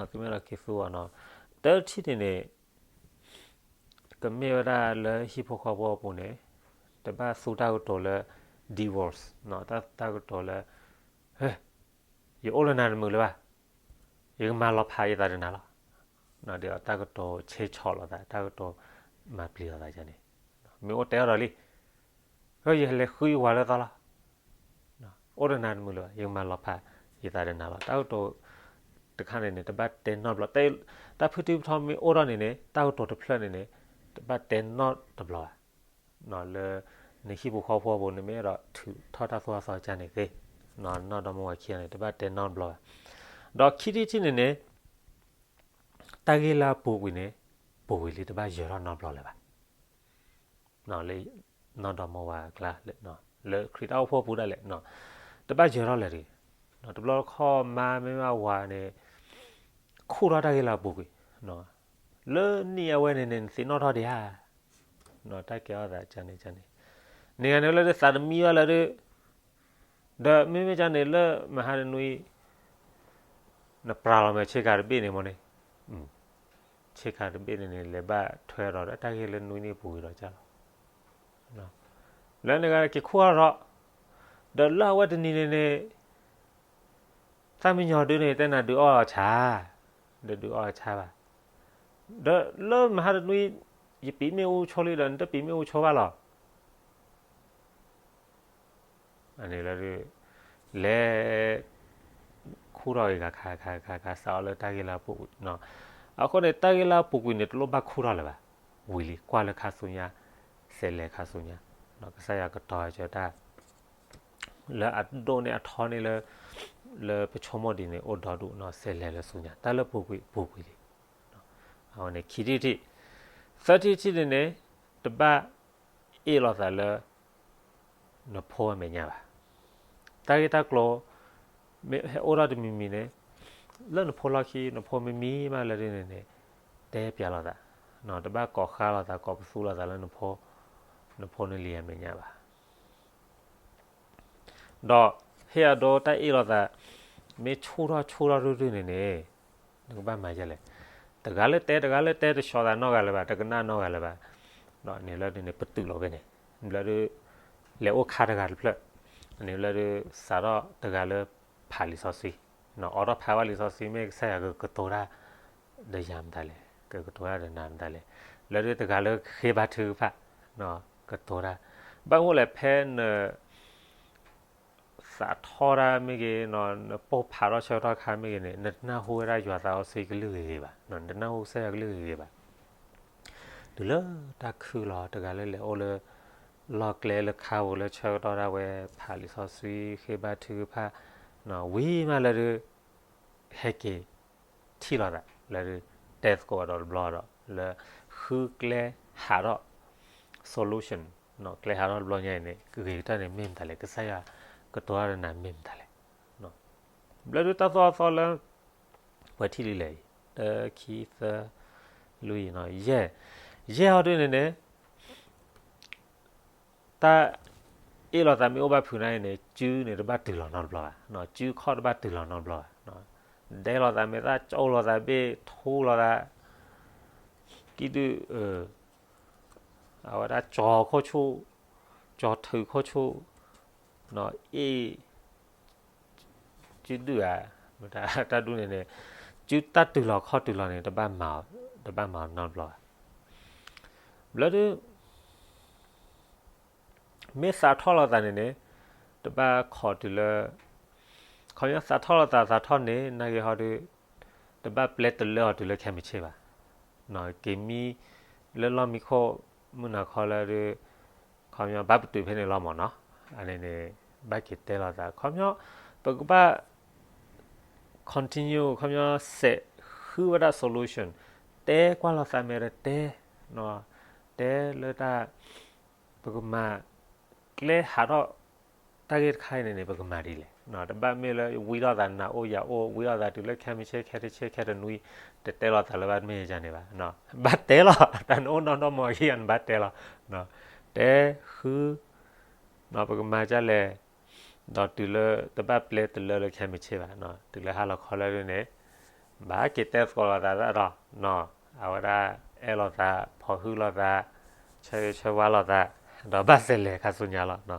သုမ့ၢ်ဒီးက့ၤသူအီၤနီၤ, တထံၣ်န့ၣ်န့ၣ် ကမ့ၢ်ဝဲဒၣ်လၢဟံၣ်ဖိဃီဖိအပူၤန့ၣ် တဘၣ်သူတၢ်ကတိၤလၢ divorce, တၢ်ကတိၤလၢ ယအိၣ်လၢနၤတမုာ်လၢၤဘၣ်, ယကမၤလီၤဖးယသးဒီးနၤလီၤ. ဒီးတၢ်ကတိၤဆ့ဆီလိာ်သး, တၢ်ကတိၤမၤပျံၤလိာ်သးန့ၣ်, မ့ၢ်အိၣ်တဲအီၤဒီးလံ, ယလဲၤဃုယဝၤလၢသီလီၤ, အိၣ်ဒီးနၤတမုာ်လၢၤဘၣ်, ယကမၤလီၤဖးယသးဒီးနၤလီၤ. တၢ်ကတိၤတခါန့ၣ်န့ၣ် တဘၣ်တဲနီတဘျီ, တၢ်ဖုၣ်ထံဖုၣ်ထီမ့ၢ်အိၣ်ထီၣ်န့ၣ်န့ၣ် တၢ်ကတိၤတဖျၢၣ်န့ၣ်န့ၣ် တဘၣ်တဲနီတဘျီဘၣ်. လၢနဟံၣ်ဖိဃီဖိအပူၤန့ၣ် မ့ၢ်အဲၣ်ဒိးထုးထီၣ်တၢ်သိၣ်တၢ်သီကၢ်န့ၣ်သ့, နီၢ်ဒီမါဝၤခံဂၤန့ၣ် တဘၣ်တဲနီတဘျီဘၣ်. ဒီးခံထံၣ်တထံၣ်န့ၣ်န့ၣ် တၢ်ဂ့ၢ်လၢအပူၤကွံာ်န့ၣ် ပူၤကွံာ်လံ တဘၣ်ယၢၤထီၣ်နီတဘျီလၢၤဘၣ်. လၢနီၢ်ဒီမါဝၤအကျါ, လၢခရံာ်တၢ်အိၣ်ဖှိၣ်ပူၤဒၣ်လဲာ်, တဘၣ်ယၢၤထီၣ်လၢၤတဂ့ၤ. တဘျီတခီၣ်မါမ့ၢ်ဘၣ်ဝၤန့ၣ် ခူၣ်ထီၣ်တၢ်ဂ့ၢ်လၢအပူၤကွံာ်, လၢနံၣ်အဝဲန့ၣ်န့ၣ် နသ့ၣ်နီၣ်ထီၣ်ဒံးဧါ. တၢ်ကဲထီၣ်သးန့ၣ်န့ၣ်, န့ၣ်ဂၤန့ၣ်လၢသးတမံဘၣ်လၢဒုး, ဒီးမ့မ့ၢ်ကန့ၣ်လၢမဟါတနွံ နပြးလီၤမ့ၢ်ဆ့ကၤတဘ့ၣ်န့ၣ်မ့ၢ်န့ၣ်, ဆ့ကၤတဘ့ၣ်န့ၣ်န့ၣ် လဲၤဘၣ်ထွဲဒီးတၢ်ဂ့ၢ်လၢနွံနံၣ်ပူၤကွံာ်ဒီးကၢ်လီၤ. လၢန့ၣ်ဂၤက့ၤခူၣ်ထီၣ်ဒီး, ဒီးလၢအဝဲတနံၤန့ၣ်န့ၣ် သၣ်မံညီၤဒုန့ၣ် တဲနၤဒုးအီၣ်အီၤဆါ, ဒီးဒုးအီၣ်အီၤဆါဘၣ်. ဒီးလၢမဟါတနွံ ယပံာ်မ့ၣ်အူဆိလံဒီး နတပံာ်မ့ၣ်အူဆိဘၣ်လီၤ. အန့ၣ်လၢ လဲၤ ခူၣ်ထီၣ်ဂ့ၤဂၤခါခါခါခါ စးအီၤလၢတၢ်ဂ့ၢ်လၢအပူၤကွံာ်, အဃိန့ၣ် တၢ်ဂ့ၢ်လၢအပူၤကွံာ်န့ၣ် တလိၣ်ဘၣ်ခူၣ်ထီၣ်လၢၤဘၣ်, ဝံၤလံ ကွၢ်လၢခါဆူညါ, စဲးလဲၤခါဆူညါ, ကစၢ်ယွၤကတီၤစၢၤတၢ် လၢအဒိၣ်န့ၢ်အထီန့ၢ်လၢ လၢပဆိကမိၣ်ဒ်န့ၣ် အိၣ်ဒီဒူၣ်နီၤ, စဲးလဲၤလၢဆူညါ, တၢ်လၢပူၤကွံာ် ပူၤကွံာ်လံ. အဝဲန့ၣ်ခံထံၣ်တထံၣ်, သၢထံၣ်တထံၣ်န့ၣ်န့ၣ် တဘၣ်အ့ၣ်လိာ်သးလၢ နဖိအမဲာ်ညါဘၣ်. တၢ်ဂ့ၢ်တၢ်ကျိၤ မ့ၢ်ဟဲအိၣ်ထီၣ်တမံၤမံၤန့ၣ် လၢနဖိလီၢ်ခံ နဖိမ့ၢ်မံဘၣ်လၢဒ်န့ၣ်န့ၣ် တဲပျးလိာ်သး, တဘၣ်ကိးဃါလိာ်သး ကိးပသူလိာ်သးလၢ နဖိနလံၤအမဲာ်ညါဘၣ်. ဒီးဟ့ၣ်အဒိတၢ်အ့ၣ်လိာ်သး မ့ၢ်ဆူၣ်ထီၣ်ဆူၣ်ထီၣ်ရုၢ်ရုၢ်န့ၣ်န့ၣ် နကဘၣ်မၤဒ်လဲၣ်. တဂၤလၢတဲ တဂၤလၢတဲ တဆှီသးနီတဂၤလၢၤဘၣ်, တကနၣ်နီတဂၤလၢၤဘၣ်. ဒီးန့ၣ်လၢဒ်န့ၣ် ပတုာ်လီၤဖဲန့ၣ် ဘျီဒုး လဲၤအိၣ်ခါတဂၤတဖျၢၣ်, န့ၣ်လၢဒုး စးထီၣ်တဂၤလၢဖးလံာ်စီဆှံ အိးထီၣ်ဖးဝဲလံာ်စီဆှံမ့ၢ်ကစၢ်ယွၤကကတိၤတၢ်ဒီးယၤမတၤလဲၣ်, ကကတိၤတၢ်ဒီးနၤမတၤလဲၣ်, လၢဒုတဂၤလၢဃ့ဘါထုကဖၣ် ကတိၤတၢ်, ဘၣ်မနုၤလဲၣ် ဖဲန သးထီၣ်တၢ်မ့ၢ်ဂ့ၤ, နပိၢ်ဖးထီၣ်ဆၢကတီၢ်ခါမ့ၢ်ဂ့ၤန့ၣ် နတနၢ်ဟူဝဲဒၣ်ယွၤသးစီဆှံကလုၢ်ဂ့ၤဂ့ၤဘၣ်, နတနၢ်ဟူကစၢ်ယွၤကလုၢ်ဂ့ၤဂ့ၤဘၣ်. တုၤလၢတၢ်ခုၣ်လီၤ တဂၤလၢလဲၤအိၣ်လၢ လီၢ်ကျဲလၢခါပူၤလၢဆၢကတီၢ်ဒၣ်ဝဲ ဖးလံာ်စီဆှံ ဃ့ဘါထုကဖၣ်, ဝံၤမးလၢဒု ဟဲက့ၤထံၣ်လိာ်သးလၢဒု တဲသကိးဒီးတဘျီဒီး လၢဃုကျဲဟးထီၣ် solution ကျဲဟးထီၣ်တဘျီညါအံၤန့ၣ် ဂ့ၤကတၢၢ်န့ၣ်မ့ၢ်မတၤလဲၣ်, ကစၢ်ယွၤကတိၤတၢ်ဒီးနၤမ့ၢ်မတၤလဲၣ်. ဘျီဒုတၢ်သိၣ်တၢ်သီလၢ ပှဲၤထံၣ်လံလဲၣ်အံၤ တၢ ခံ သၢ လွံၢ် ယဲၢ်, ယဲၢ်ဟီဒုန့ၣ်န့ၣ် တၢ်အ့ၣ်လိာ်သးမ့ၢ်အိၣ်ဘၣ်ဖုးနၤအံၤန့ၣ် စုန့ၣ်တဘၣ်တုၤလီၤနီတဘျီဘၣ်, စုခီၣ်တဘၣ်တုၤလီၤနီတဘျီဘၣ်, ဒဲလိာ်သးမ့ၢ်သၣ် ကၠိလိာ်သးဘ့ၣ် ထူလိာ်သး ကံဒု အဝဲဒၣ်ကၠီၤခိၣ်ဆူၣ် ကၠီၤထုးခိၣ်ဆူၣ် အ့ၣ် စုဒုၣ်ဧါ, တၢ်ဒုန့ၣ်န့ၣ် စုတၢ်တုၤလီၤခီၣ်တုၤလီၤန့ၣ် တဘၣ်မၤနီတဘျီဘၣ်. ဘျီဒု မ့ၢ်သးထီၣ်လိာ်သးန့ၣ်န့ၣ် တဘၣ်ခိးတုၤလၢ ခီပညီသးထီၣ်လိာ်သးသးထီၣ်န့ၣ် နာ်က့ဟီဒု တဘၣ်ပျဲတလၢအီၤတုၤလၢခဲမုၢ်ဆ့ၣ်ဘၣ်, က့ၤမံလၢလီၢ်မံခိၣ် မုၢ်နၤခီလၢဒု ခီပညီဘၣ်ပတုာ်ဖဲန့ၣ်လီၤမၢ်နီၤ, အန့ၣ်န့ၣ် ဘၣ်က့ၤတဲလိာ်သး ခီပညီ ပကဘၣ် continue ခီပညီ စဲးဃုဝဲဒၣ် solution တဲကွၢ်လိာ်သးမ့ၢ်ဒီးတဲ တဲလၢတၢ် ပကမၤ ကျဲဟးထီၣ် တၢ်ဂ့ၢ်တခါအံၤန့ၣ်န့ၣ် ပကမၤဒ်လဲၣ်, တဘၣ်မ့ၢ်လၢဝံထီၣ်သး နၤအိၣ်ယၤအိၣ် ဝံထီၣ်သးတုၤလၢခဲမုၢ်ဆ့ၣ် ခဲတဆ့ၣ် ခဲတနွံ တတဲလိာ်သးလၢဘၣ်တမ့ၢ်ယၤန့ၣ်ဘၣ်, ဘၣ်တဲလီၤ တၢ်နအိၣ်နီၢ်နီၢ်မီၤယံၤ နဘၣ်တဲလီၤ, တဲဃု ပကမၤဒ်လဲၣ်, ဒီးတုၤလၢတဘၣ်ပျဲတလၢလၢခဲမုၢ်ဆ့ၣ်ဘၣ်, တုၤလၢဟါလီၤခီလၢဒုန့ၣ် ဘၣ်က့ၤတဲသကိးလိာ်သးဒီး အဝဲဒၣ်အဲၣ်လိာ်သး ဖီၣ်ဟုလိာ်သး ဆၢဂ့ၤဆၢဝါလိာ်သး ဒီးဘၣ်သဲးလဲၤခါဆူညါလီၤ.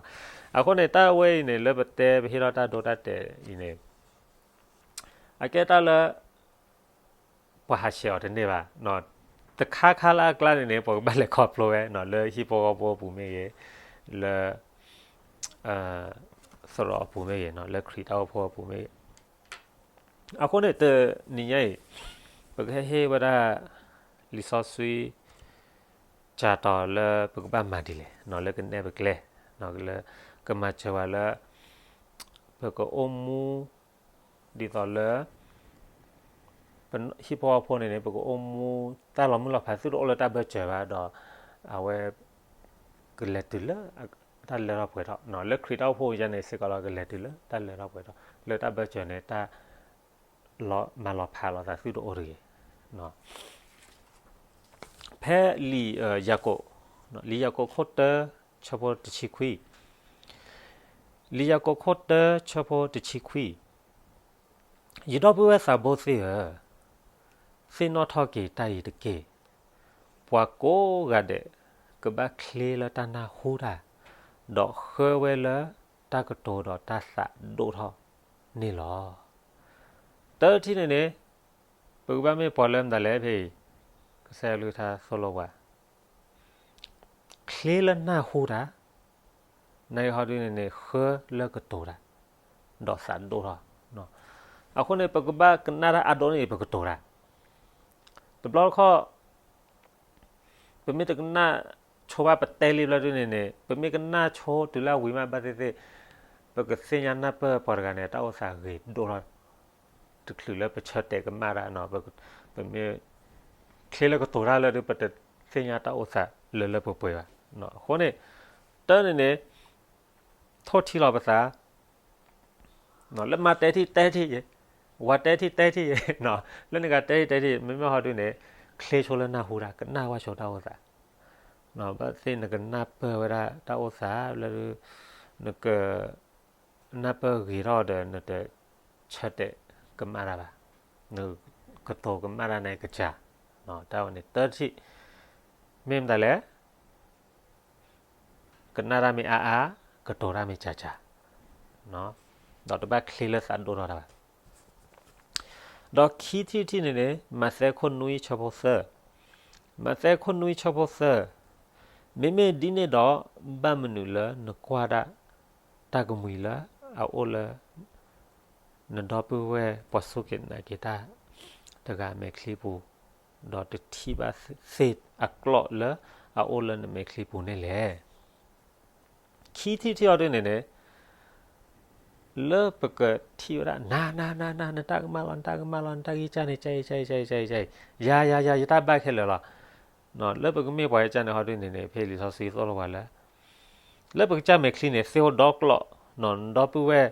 အဃိန့ၣ် တၢ်ဝဲအံၤန့ၣ် လၢပတဲပဟ့ၣ်ထီၣ်တၢ်ဒိတၢ်တဲာ်အံၤန့ၣ် အကဲတၢ်လၢ ပှၤဟးဆှဲးအီၤတန့ၢ်ဘၣ်, တခါခါလၢအကျါန့ၣ်န့ၣ် ပှၤကဘၣ်လဲၤခီဖျိဝဲ လၢဟံၣ်ဖိဃီဖိအပူၤမ့ၢ်ဂ့ၤ, လၢ သရိာ်အပူၤမ့ၢ်ဂ့ၤ, လၢခရံာ်တၢ်အိၣ်ဖှိၣ်အပူၤမ့ၢ်ဂ့ၤ, အဃိန့ၣ် တနံၤညါအံၤ ပကဟဲဟ့ၣ်ဝဲဒၣ် လံာ်စီဆှံ ကၢ်တီၤလၢပကဘၣ်မၤဒ်လဲၣ် လၢကနဲၣ်ပကျဲ လၢကမၤစၢၤဝဲလၢ ပကအိၣ်မူ ဒ်သိးလၢ ဟံၣ်ဖိဃီဖိန့ၣ်န့ၣ် ပကအိၣ်မူ တၢ်လီၤမုၢ်လီၤဖး သုတအိၣ်လၢတၢ်ဘၢၣ်စၢၤဘၣ်ဒီး အဝဲ ကလဲၤတုၤလၢ တၢ်လၢထီၣ်ပှဲၤထီၣ် လၢခရံာ်တၢ်အိၣ်ဖှိၣ်အံၤန့ၣ်စ့ၢ်ကီးလီၤ ကလဲၤတုၤလၢတၢ်လၢထီၣ်ပှဲၤထီၣ် လၢတၢ်ဘၢၣ်စၢၤန့ၣ် တၢ် မၤလီၤဖးလိာ်သးသုတအိၣ်တဂ့ၤ. ဖဲလံာ်ယၤကိာ် လံာ်ယၤကိာ်ခိၣ်တၢ ဆၢဖိတဆံခွံ, လံာ်ယၤကိာ်ခိၣ်တၢ ဆၢဖိတဆံခွံ, ယဒီပုၢ်ဝဲၢ်သးဘိသ့ၣ်ဧၢ, သ့ၣ်နီၣ်ထီၣ်က့ၤတၢ်အံၤတက့ၢ်. ပှၤကိးဂၤဒဲး ကဘၣ်ချ့လၢတၢ်နၢ်ဟူတၢ်, ဒီးဃၢဝဲလၢတၢ်ကတိၤဒီးတၢ်သးဒိၣ်ထီၣ်န့ၣ်လီၤ. တၢတထံၣ်န့ၣ်န့ၣ် ပကဘၣ်မ့ၢ်ပှၤလၢမတၤလဲၣ်ဖဲအံၤ, ကစၢ်ယွၤကလုၢ်ကထါသိၣ်လိပှၤ ချ့လၢနၢ်ဟူတၢ်, နဟီဒုန့ၣ်န့ၣ် ဃၢလၢကတိၤတၢ်, ဒီးသးဒိၣ်ထီၣ်. အဃိန့ၣ် ပကဘၣ်ကနၣ်တၢ်အါဒိၣ်န့ၣ် ပကတိၤတၢ်. တဘျီတခီၣ် ပမ့ၢ်တကနၣ်ဆိဘၣ် ပတဲလံဘျီဒုန့ၣ်န့ၣ် ပမ့ၢ်ကနၣ်ဆိတုၤလၢအဝံၤမးဘၣ်သ့ၣ်သ့ၣ် ပကသ့ၣ်ညါနၢ်ပၢၢ်ပှၤတဂၤန့ၣ် တၢ်အိၣ်သးဂ့ၤဒိၣ်ထီၣ် တချုးလၢပဆၢတဲာ်ကမၣ်တၢ်, ပမ့ၢ် ချ့လၢကတိၤတၢ်လၢဒု ပတသ့ၣ်ညါတၢ်အိၣ်သးလၢလၢပှဲၤပှဲၤဘၣ်. အဃိန့ၣ် တၢ်န့ၣ်န့ၣ် ထိၣ်ထံလီၤပသး လၢမါတဲထံၣ်တဲထံၣ်ယဲ, ဝၤတဲထံၣ်တဲထံၣ်ယဲ, လၢနကတဲထံၣ်တဲထံၣ် မ့မ့ၢ်ဟီဒုန့ၣ် ချ့ဆိလၢနၢ်ဟူတၢ် ကနၣ်ဝဲဆိတၢ်အိၣ်သး, ဘၣ်သ့ၣ်နကနၢ်ပၢၢ်ဝဲဒၣ်တၢ်အိၣ်သး လၢ နက နၢ်ပၢၢ်ဂ့ၤထီၣ်ဒီး နတဆၢတဲာ်ကမၣ်တၢ်ဘၣ်, နကတိၤကမၣ်တၢ်န့ၣ်ကစၢ်, တၢ်ဝဲန့ၣ် တၢ်ထံၣ် မ့ၢ်မတၤလဲၣ် ကနၣ်တၢ်မ့ၢ်အါအါ, ကတိၤတၢ်မ့ၢ်စှၤစှၤ, ဒီးတဘၣ်ချ့လၢသးဒိၣ်ထီၣ်တၢ်ဘၣ်. ဒီးခံထံၣ်တထံၣ်န့ၣ်န့ၣ် မးသဲခိၣ်နွံဆၢဖိသၢ, မးသဲခိၣ်နွံဆၢဖိသၢ, မ့မ့ၢ်ဒ်န့ၣ်ဒီး ဘၣ်မနုၤလၢနကွၢ်ဒၣ် တၢ်ကမှံၤလၢအအိၣ်လၢ နဒီပုၢ်ဝဲၢ်ပှၤစူၢ်က့ၤနာ်က့ၤတၢ်တဂၤအမဲာ်ချံပူၤ, ဒီးတထံၣ်ဘၣ်သ့ၣ်အကျိးလၢအအိၣ်လၢနမဲာ်ချံပူၤန့ၣ်လဲၣ်. ခံထံၣ်တထံၣ်အီၤဒ်န့ၣ်န့ၣ် လၢပကထံၣ်ဝဲဒၣ် နၤ နၤ နၤ နၤ နတၢ်ကမၣ်လီၤ နတၢ်ကမၣ်လီၤ နတၢ်ဂံၢ်စၢ်န့ၣ် ကၢ်အံၤ ကၢ်အံၤ ကၢ်အံၤ ကၢ်အံၤ ယၤ ယၤ ယၤ ယတၢ်ဘၣ်ခဲလၢာ်လီၤ. လၢပကမ့ၢ်ပှၤကစၢ်န့ၣ်ဟီဒ်န့ၣ်န့ၣ် ဖဲလံာ်စီဆှံသိၣ်လိပှၤလၢ လၢပကစၢ်မဲာ်ချံန့ၣ် သ့ၣ်အိၣ်ဒီကျိး, နဒီပုၢ်ဝဲၢ်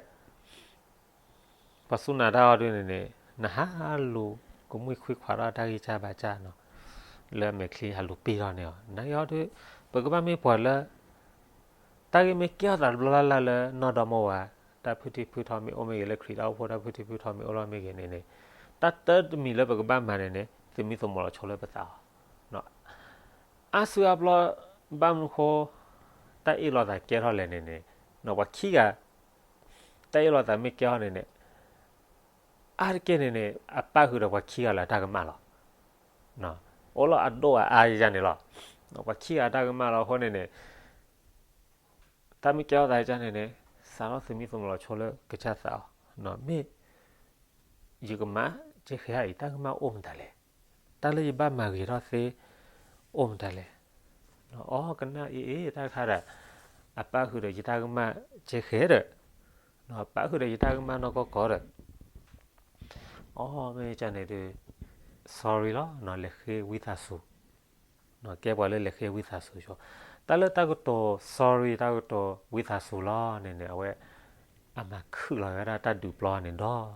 ပှၤစူၢ်နာ်တၢ်အီၤဒ်န့ၣ်န့ၣ် နဟးလူၤကမှံခွံခွးထီၣ်တၢ်ဂံၢ်စၢ်ဘါစၢ်နီၤ, လၢအမဲာ်ချံဟးလူၤပ့ၢ်ထီၣ်န့ၣ်အီၤ, နာ်က့ဟီဒ် ပကဘၣ်မ့ၢ်ပှၤလၢ တၢ်ဂ့ၢ်မ့ၢ်ကဲထီၣ်သးတဘျီလၢ်လၢ်လၢနီၢ်ဒီမါဝၤ တၢ်ဖုၣ်ထံဖုၣ်ထီမ့ၢ်အိၣ်မ့ၢ်ဂ့ၤ လၢခရံာ်တၢ်အိၣ်ဖှိၣ်တၢ်ဖုၣ်ထံဖုၣ်ထီမ့ၢ်အိၣ်လီၤမ့ၢ်ဂ့ၤန့ၣ်န့ၣ် တၢ်တၢတမံၤလၢပကဘၣ်မၤန့ၣ်န့ၣ် သမံသမိးလီၤဆိလၢပသးအီၤ အါစုအါဘျီ ဘၣ်မနုၤဃိ တၢ်အ့ၣ်လိာ်သးကဲထီၣ်လဲၣ်န့ၣ်န့ၣ် ပှၤခံဂၤ တၢ်အ့ၣ်လိာ်သးမ့ၢ်ကဲထီၣ်န့ၣ်န့ၣ် အါတက့ၢ်န့ၣ်န့ၣ် အပၣ်ဃုာ်ဒီးပှၤခံဂၤလၢအတၢ်ကမၣ်လီၤ. အိၣ်လီၤအဒိၣ်အအါယၤန့ၣ်လီၤ. ပှၤခံဂၤအတၢ်ကမၣ်လီၤအဃိန့ၣ်န့ၣ် တၢ်မ့ၢ်ကဲထီၣ်သးယါန့ၣ်န့ၣ် စးထီၣ်သမံသမိးလီၤဆိလၢကစၢ်သးအီၤ, မ့ၢ် ယကမၤကဲဃဲအံၤ တၢ်ကမၣ်အိၣ်မတၤလဲၣ်, တၢ်လၢယဘၣ်မၤဂ့ၤထီၣ်သ့ အိၣ်မတၤလဲၣ်. အီ ကနၣ်အ့ၣ်အ့ၣ် တၢ်ခါဒၣ် အပၣ်ဃုာ်ဒီးယတၢ်ကမၣ်ကဲဃဲဒီး ပၣ်ဃုာ်ဒီးယတၢ်ကမၣ်နီၢ်ကီၢ်ကီၢ်ဒီး အီ မ့ၢ်ကန့ၣ်ဒုး sorry လီၤ, လဲၤဃ့ဝံသးစူၤ, ကဲပှၤလၢလဲၤဃ့ဝံသးစူၤဆိ, တၢ်လၢတၢ်ကတိၤ sorry တၢ်ကတိၤဝံသးစူၤလီၤန့ၣ်န့ၣ် အဝဲ အမၤခုၣ်လီၤဝဲဒၣ်တၢ်ဒုးပျီန့ၣ်ဒီး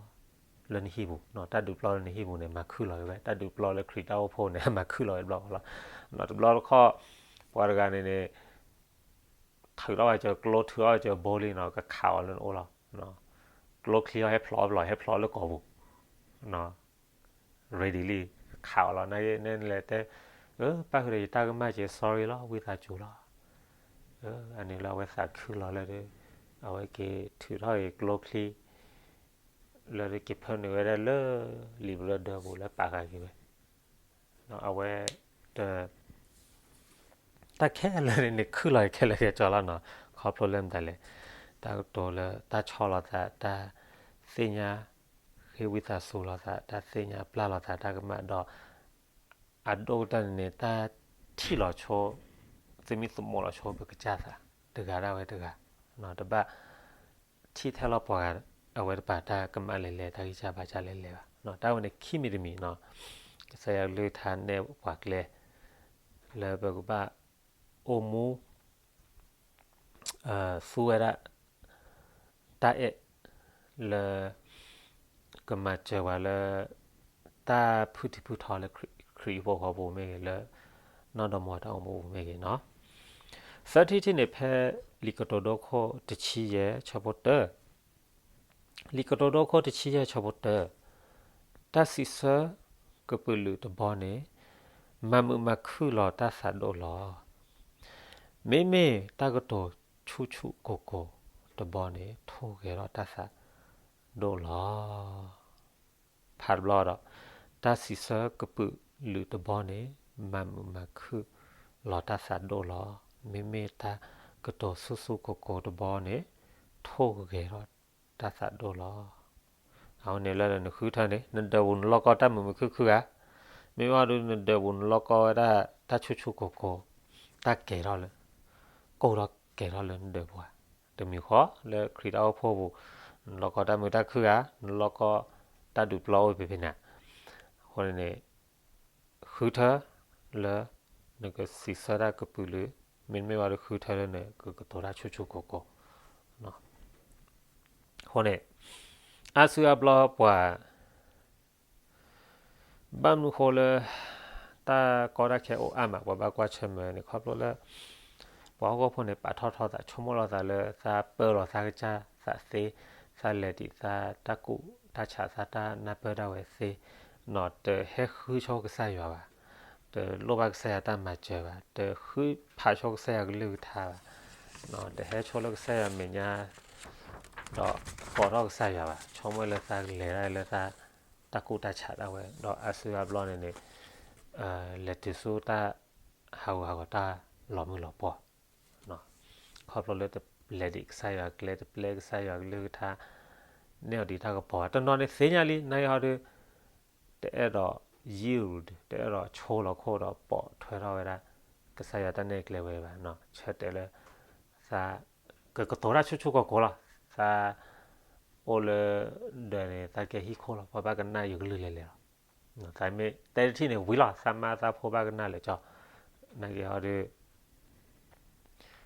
လၢနဟံၣ်ပူၤ, တၢ်ဒုးပျီလၢနဟံၣ်ပူၤန့ၣ် မၤခုၣ်လီၤဝဲ, တၢ်ဒုးပျီလၢခရံာ်တၢ်အိၣ်ဖှိၣ်န့ၣ် မၤခုၣ်လီၤဝဲတဘျီဃီလီၤ. တဘျီတခီၣ် ပှၤတဂၤန့ၣ်န့ၣ် ထုးထီၣ်ဝဲကၢၤကျိ ထုးထီၣ်ဝဲကၢၤဘိလံနီၤ ကခးအီၤလၢနအိၣ်လီၤ. ကျိချံအီၤ ဟဲဖျိးအီၤဘျီ ဟဲဖျိးအီၤလၢကိာ်ပူၤ ready လံ ကခးအီၤလီၤ. နာ်က့ နဲလဲၤတဲ ပၣ်ဃုာ်ဒီးယတၢ်ကမၣ်ကဲ sorry လီၤ ဝံသးစူၤလီၤ. အန့ၣ်လၢအဝဲသးခုလီၤလၢ အဝဲက့ၤထုးထီၣ်က့ၤကျိချံ လၢက့ၤဖၢနုာ်ဝဲဒၣ်လၢ လံာ်ဘျၢဒၢပူၤလၢပာ်ဃာ်က့ၤဝဲ အဝဲ တၢ်ခဲလၢာ်န့ၣ်န့ၣ် ခုၣ်လီၤခဲလၢာ်ခဲဆ့လီၤနီၤ. ခီဖျိလၢမတၤလဲၣ်, တၢ်ကတိၤလၢတၢ်ဆီၣ်လီၤသး, တၢ်သ့ၣ်ညါ ဃ့ဝံသးစူၤလီၤသး, တၢ်သ့ၣ်ညါပျၢ်လီၤသးတၢ်ကမၣ်ဒီး အဒိၣ်ကတၢၢ်န့ၣ်န့ၣ် တၢ်ထံၣ်လီၤဆိ, သမံသမိးလီၤဆိပကစၢ်သး တဂၤဒၣ်ဝဲတဂၤ, တဘၣ် ထံၣ်ထဲလီၤပှၤဂၤ အဝဲတပၤတၢ်ကမၣ်လဲၤလဲၤ တၢ်ဂံၢ်စၢ်ဘါစၢ်လဲၤလဲၤဘၣ်. တၢ်ဝဲန့ၣ်ခံမံၤတမံၤနီၤ, ကစၢ်ယွၤကလုၢ်ကထါနဲၣ်ပှၤကျဲ လၢပကဘၣ်အိၣ်မူ သူဝဲဒၣ် တၢ်အဲၣ် လၢ ကမၤစၢၤပှၤလၢ တၢ်ဖုၣ်ထံဖုၣ်ထီလၢခရံာ်ဖိဃီဖိမ့ၢ်ဂ့ၤ လၢနီၢ်ဒီမါတၢ်အိၣ်မူပူၤမ့ၢ်ဂ့ၤနီၤ. သၢထံၣ်တထံၣ်န့ၣ် ဖဲလံာ်ကတိၤဒိခိၣ်တဆံယဲၢ်ဆၢဖိတၢ, လံာ်ကတိၤဒိခိၣ်တဆံယဲၢ်ဆၢဖိတၢ, တၢ်စံးဆၢကပုာ်လုာ်တဘီန့ၣ် မၤမုာ်မၤခုၣ်လီၤတၢ်သးဒိၣ်လီၤ. မ့မ့ၢ်တၢ်ကတိၤဆူၣ်ဆူၣ်ကိၤကိၤတဘီန့ၣ် ထိၣ်ဂဲၤထီၣ်တၢ်သးဒိၣ်လီၤ. ဖးတဘျီဒီး, တၢ်စံးဆၢကပုာ်လုာ်တဘီန့ၣ် မၤမုာ်မၤခုၣ်လီၤတၢ်သးဒိၣ်လီၤ. မ့မ့ၢ်တၢ်ကတိၤဆူၣ်ဆူၣ်ကိၤကိၤတဘီန့ၣ် ထိၣ်ဂဲၤထီၣ်တၢ်သးဒိၣ်လီၤ. အဝဲန့ၣ်လၢနဃုထၢန့ၣ် နဒၢးပူၤနလီၢ်ကီၢ်တၢ်မုာ်မုာ်ခုၣ်ခုၣ်ဧါ, မ့ၢ်ဘၣ်ဒီးနဒၢးပူၤနလီၢ်ကီၢ်ဝဲဒၣ် တၢ်ဆူၣ်ဆူၣ်ကိၤကိၤ, တၢ်ကဲၤထီၣ်လၢ ကိၢ်ထီၣ်ကဲၤထီၣ်လၢနဒၢးပူၤဧါ. တမံၤဃီလၢခရံာ်တၢ်အိၣ်ဖှိၣ်ပူၤ, နလီၢ်ကီၢ်တၢ်မုာ်တၢ်ခုၣ်ဧါ, နလီၢ်ကီၢ်တၢ်ဒုးပျီအိၣ်ဖဲဖဲန့ၣ်, အဃိန့ၣ်န့ၣ် ဃုထၢလၢ နကစံးဆၢတၢ်ကပုာ်လုာ်, မ့တမ့ၢ်ဘၣ်ဒီးဃုထၢလၢနကကတိၤတၢ်ဆူၣ်ဆူၣ်ကိၤကိၤ. အဃိန့ၣ် အါစုအါဘျီပှၤ ဘၣ်မနုၤဃိလၢ တၢ်ကီတၢ်ခဲအိၣ်အါမး ပှၤဘၣ်ကွၢ်ဆၢၣ်မဲာ်န့ၣ် ခီဖျိလၢ ပှၤဟီၣ်ခိၣ်ဖိန့ၣ် ပာ်ထီၣ်ထီသး ဆိကမိၣ်လီၤသးလၢ သးပၢလီၤသးကစၢ်သးသ့, သးလဲၤဒံးသးတၢ်ကူၣ်တၢ်ဆး သးတၢ်နၢ်ပၢၢ်ဒၣ်ဝဲသ့, တဟဲဃုဆိကစၢ်ယွၤဘၣ်, တလိၣ်ဘၣ်ကစၢ်ယွၤတၢ်မၤစၢၤဘၣ်, တဃုဖးဆိကစၢ်ယွၤကလုၢ်ကထါဘၣ်, တဟဲဆိလၢကစၢ်ယွၤမဲာ်ညါ ဒီးကိးထီၣ်ကစၢ်ယွၤဘၣ်, ဆိကမိၣ်လၢသးကလဲၤဒၣ်လၢသး တၢ်ကူၣ်တၢ်ဆးဒၣ်ဝဲ ဒီးအါစုအါဘျီန့ၣ်န့ၣ် လဲၤတုၤဆူတၢ်ဟးဂူာ်ဟးဂီၤတၢ်လီၤမုၢ်လီၤပှီၢ် ခီဖျိလၢတလဲၤဒံးကစၢ်ယွၤကျဲ တပျဲကစၢ်ယွၤကလုၢ်ကထါ န့ၢ်အီၤဒံးတၢ်ကပီၤဘၣ်. တနီၤန့ၣ်သ့ၣ်ညါလံ နာ်က့ဟီဒုး တအဲၣ်ဒိး yield တအဲၣ်ဒိးဆိလီၤခိၣ်ဒီး ပိာ်ထွဲထီၣ်ဝဲဒၣ် ကစၢ်ယွၤတၢ်နဲၣ်ကျဲဝဲဘၣ်. ဆၢတဲာ်လၢ သး ကကတိၤတၢ်ဆူၣ်ဆူၣ်ကိၤကိၤလီၤ. သး အိၣ်လၢ ဒၢးန့ၣ် သးကဲဟံၣ်ခိၣ်လီၤ. ပှၤဘၣ်ကနၣ်ယကလုၢ်လဲၤလဲၤလီၤ. သးမ့ၢ်တဲတထံၣ်န့ၣ်ဝံၤလီၤ. သးမါသးဖိဘၣ်ကနၣ်လဲၤကၠီ. နာ်က့ဟီဒုး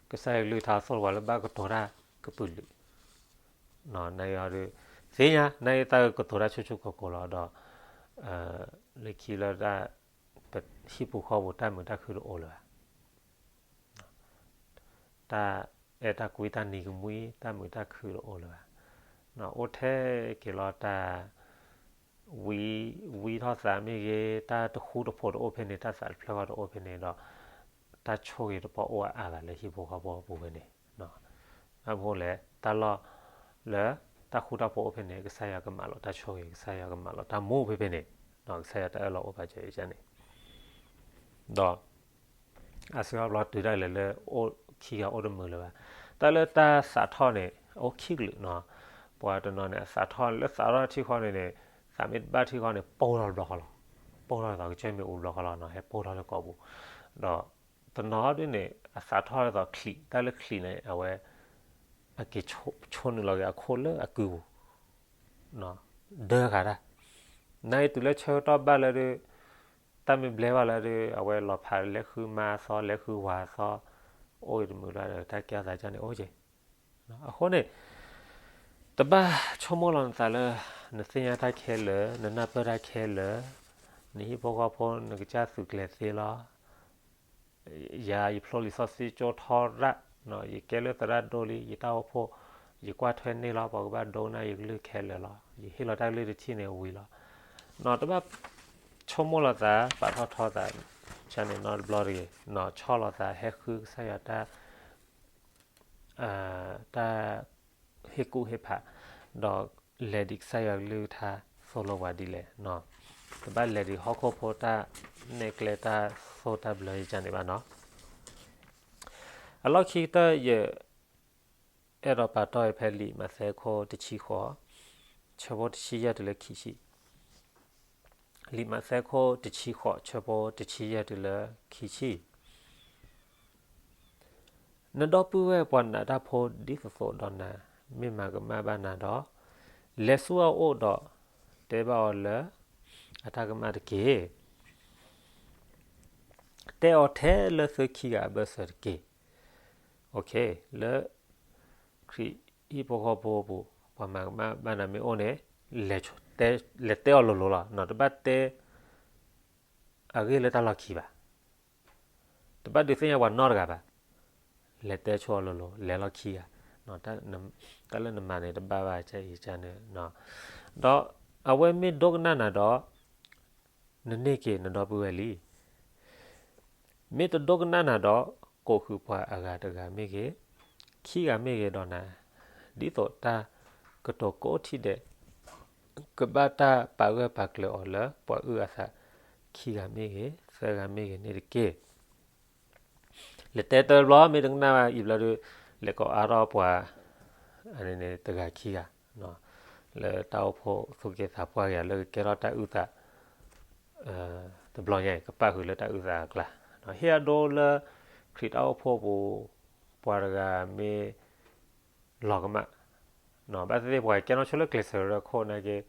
ကစၢ်ယွၤကလုၢ်ကထါသိၣ်လီၤပှၤလၢဘၣ်ကတိၤတၢ်ကပုာ်လုာ် နာ်က့ဟီဒုး သ့ၣ်ညါ နာ်က့သးကကတိၤတၢ်ဆူၣ်ဆူၣ်ကိၤကိၤလီၤဒီး လၢခံလၢတၢ် ဟံၣ်ပူၤဃီပူၤတၢ်မုာ်တၢ်ခုတအိၣ်လၢၤဘၣ်. တၢ်အဲၣ်တၢ်ကွံ တၢ်နံၤကမှံ တၢ်မုာ်တၢ်ခုတအိၣ်လၢၤဘၣ်. အိၣ်ထဲက့ၤလီၤတၢ် ဝံ ဝံထီၣ်သးမ့ၢ်ဂ့ၤ တၢ်တဃူတဖိးတအိၣ်ဖဲန့ၣ် တၢ်သးတဖျၢၣ်ဃီတအိၣ်ဖဲန့ၣ်ဒီး တၢ်ဆိၣ်ဂ့ၤတပီၢ်အိၣ်အါအါဘၣ်လၢဟံၣ်ဖိဃီဖိအပူၤဖဲန့ၣ် ဘၣ်မနုၤလဲၣ် တၢ်လီၢ်လၢတၢ်ဃူတၢ်ဖိးအိၣ်ဖဲန့ၣ် ကစၢ်ယွၤကမၤလီၤတၢ်ဆိၣ်ဂ့ၤ ကစၢ်ယွၤကမၤလီၤတၢ်မူဖဲဖဲန့ၣ် ကစၢ်ယွၤတၢ်အၢၣ်လီၤအိၣ်ဘၣ်ကဲအံၤန့ၣ် ဒီး အါစုအါဘျီတုၤဒၣ်လဲာ်လၢ အိၣ်ခံဂၤအိၣ်တမုာ်လၢၤဘၣ်. တၢ်လၢတၢ်သးထီၣ်န့ၣ် အိၣ်ခံကလုာ်နီၤ. ပှၤတနီၤန့ၣ် အသးထီၣ်လၢသးထီၣ်ထံဃီန့ၣ်န့ၣ် သးမ့ၢ်တဘၣ်ထံဃီန့ၣ် ပိၢ်ထီၣ်တဘျီဃီလီၤ. ပိၢ်ထီၣ်ဒ်သိးကစၢၢ်မ့ၣ်အူတဘျီဃီလီၤနီၤ ဟဲပိၢ်ထီၣ်လၢကိာ်ပူၤ. ဒီးတနီၤဒ်န့ၣ် အသးထီၣ်ဒ်သိးချံး တၢ်လၢချံးန့ၣ် အဝဲ အက့ၤဆိနုာ်လီၤက့ၤအခိၣ်လၢအကုပူၤ ဒၢဃာ်တၢ်. နာ်က့တုၤလၢဆၢကတီၢ်ဘၣ်လၢဒုး တၢ်မ့ၢ်ဘျဲဘၣ်လၢဒုး အဝဲလီၤဖးလဲၤဃုမါသီ လဲၤဃုဝၤသီ အိၣ်အံၤတမုာ်လၢဒီး တၢ်ကဲထီၣ်သးကၢ်န့ၣ်အိၣ်က့ၤ. အဃိန့ၣ် တဘၣ်ဆိကမိၣ်လီၤနသးလၢ နသ့ၣ်ညါတၢ်ခဲလၢာ် နနၢ်ပၢၢ်တၢ်ခဲလၢာ် နဟံၣ်ဖိဃီဖိ နကစၢ်သုးကျဲၤသ့လီၤ ယၤယဖျိလံာ်စီဆှံကၠိထီရၣ်, ယကဲလၢသရၣ်ဒိၣ်လံ, ယတၢ်အိၣ်ဖှိၣ် ယကွၢ်ထွဲန့ၢ်လီၤ, ပှၤကဘၣ်ဒိကနၣ်ယကလုၢ်ခဲလၢာ်လီၤ, ယဟ့ၣ်လီၤတၢ်ကလုၢ်တထံၣ်န့ၣ်ဝံၤလီၤ. တဘၣ်ဆိကမိၣ်လီၤသး ပာ်ထီၣ်ထီသး ကန့ၣ်နီတဘျီတဂ့ၤ, ဆီၣ်လီၤသး ဟဲဃုကစၢ်ယွၤတၢ် တၢ်ဟ့ၣ်ကူၣ်ဟ့ၣ်ဖး, ဒီးလဲၤဒံးကစၢ်ယွၤကလုၢ်ကထါ သိၣ်လိပှၤဒ်လဲၣ်. တဘၣ်လဲၤဒံးဟီၣ်ခိၣ်ဖိတၢ်နဲၣ်ကျဲတၢ်သိၣ်တၢ်ဘျၢယကန့ၣ်ဘၣ်နီၤ. အလီၢ်ခံကတၢၢ် ယအဲၣ်ဒိးပာ်တီၢ်ဖဲလံာ်မးသဲခိၣ်တဆံဃိး, ဆၢဖိတဆံယဲၢ်တုၤလၢခံဆံ လံာ်မးသဲခိၣ်တဆံဃိးဆၢဖိတဆံယဲၢ်တုၤလၢခံဆံ. နဒီပုၢ်ဝဲၢ်ပှၤနာ်တၢ်ဖိဒ်သိးသိးဒီးနၤ, မ့ၢ်မၤကမၣ်ဘၣ်နၤဒီး, လဲၤဆူအအိၣ်ဒီး တဲဘၣ်အီၤလၢ အတၢ်ကမၣ်တက့ၢ်. တဲအီၤထဲလၢသုခံဂၤအဘၢၣ်စၢၤတက့ၢ်. လၢ ခရံာ်ဟံၣ်ဖိဃီဖိပူၤ ပှၤမၤကမၣ်ဘၣ်နၤမ့ၢ်အိၣ်န့ၣ်, လဲၤတဲအီၤလိၤလိၤလီၤ. တဘၣ်တဲ အဂ့ၢ်လၢတၢ်လီၢ်ခံဘၣ်. တဘၣ်ဒုးသ့ၣ်ညါပှၤနီတဂၤဘၣ်. လဲၤတဲဆိအီၤလိၤလိၤ, လဲၤလီၢ်ခံဂၤ, တၢ်လၢနမၤန့ၣ် တဘၣ်ဘၣ်ကဲအံၤကန့ၣ်, ဒီးအဝဲမ့ၢ်ဒိကနၣ်နၤဒီး နန့ၢ်က့ၤနဒီပုၢ်ဝဲၢ်လံ. မ့ၢ်တဒိကနၣ်နၤဒီး ကိးဃုာ်ပှၤအဂၤတဂၤမ့ၢ်ဂ့ၤ, ခံဂၤမ့ၢ်ဂ့ၤဒီးနၤ, ဒ်သိးတၢ်ကတိၤကိးထံၣ်ဒဲး ကဘၣ်တၢ်ပာ်ဂၢၢ်ပာ်ကျၢၤအီၤလၢပှၤအုၣ်အသး ခံဂၤမ့ၢ်ဂ့ၤ, သၢဂၤမ့ၢ်ဂ့ၤန့ၣ်တက့ၢ်. လဲၤတဲတဘျီ မ့ၢ်တကနၣ်ဘၣ်အံၤဘျီဒီး လဲၤကိးအါထီၣ်ပှၤ အန့ၣ်န့ၣ် တဂၤခံဂၤ လၢတၢ်အိၣ်ဖှိၣ်သူၣ်က့သးပှၢ်က့ၤလၢကကဲထီၣ်တၢ်အုၣ်သး တဘျီညါအံၤ ကပာ်ဃုာ်လၢတၢ်အုၣ်သးအကျါ, ဟ့ၣ်အဒိလၢ ခရံာ်တၢ်အိၣ်ဖှိၣ်ပူၤ ပှၤတဂၤမ့ၢ်လီၤကမၣ်, ဘၣ်သ့ၣ်သ့ၣ်ပှၤကဲနီၣ်ဆိလၢကျဲးစၢးရၢခိၣ်နာ်က့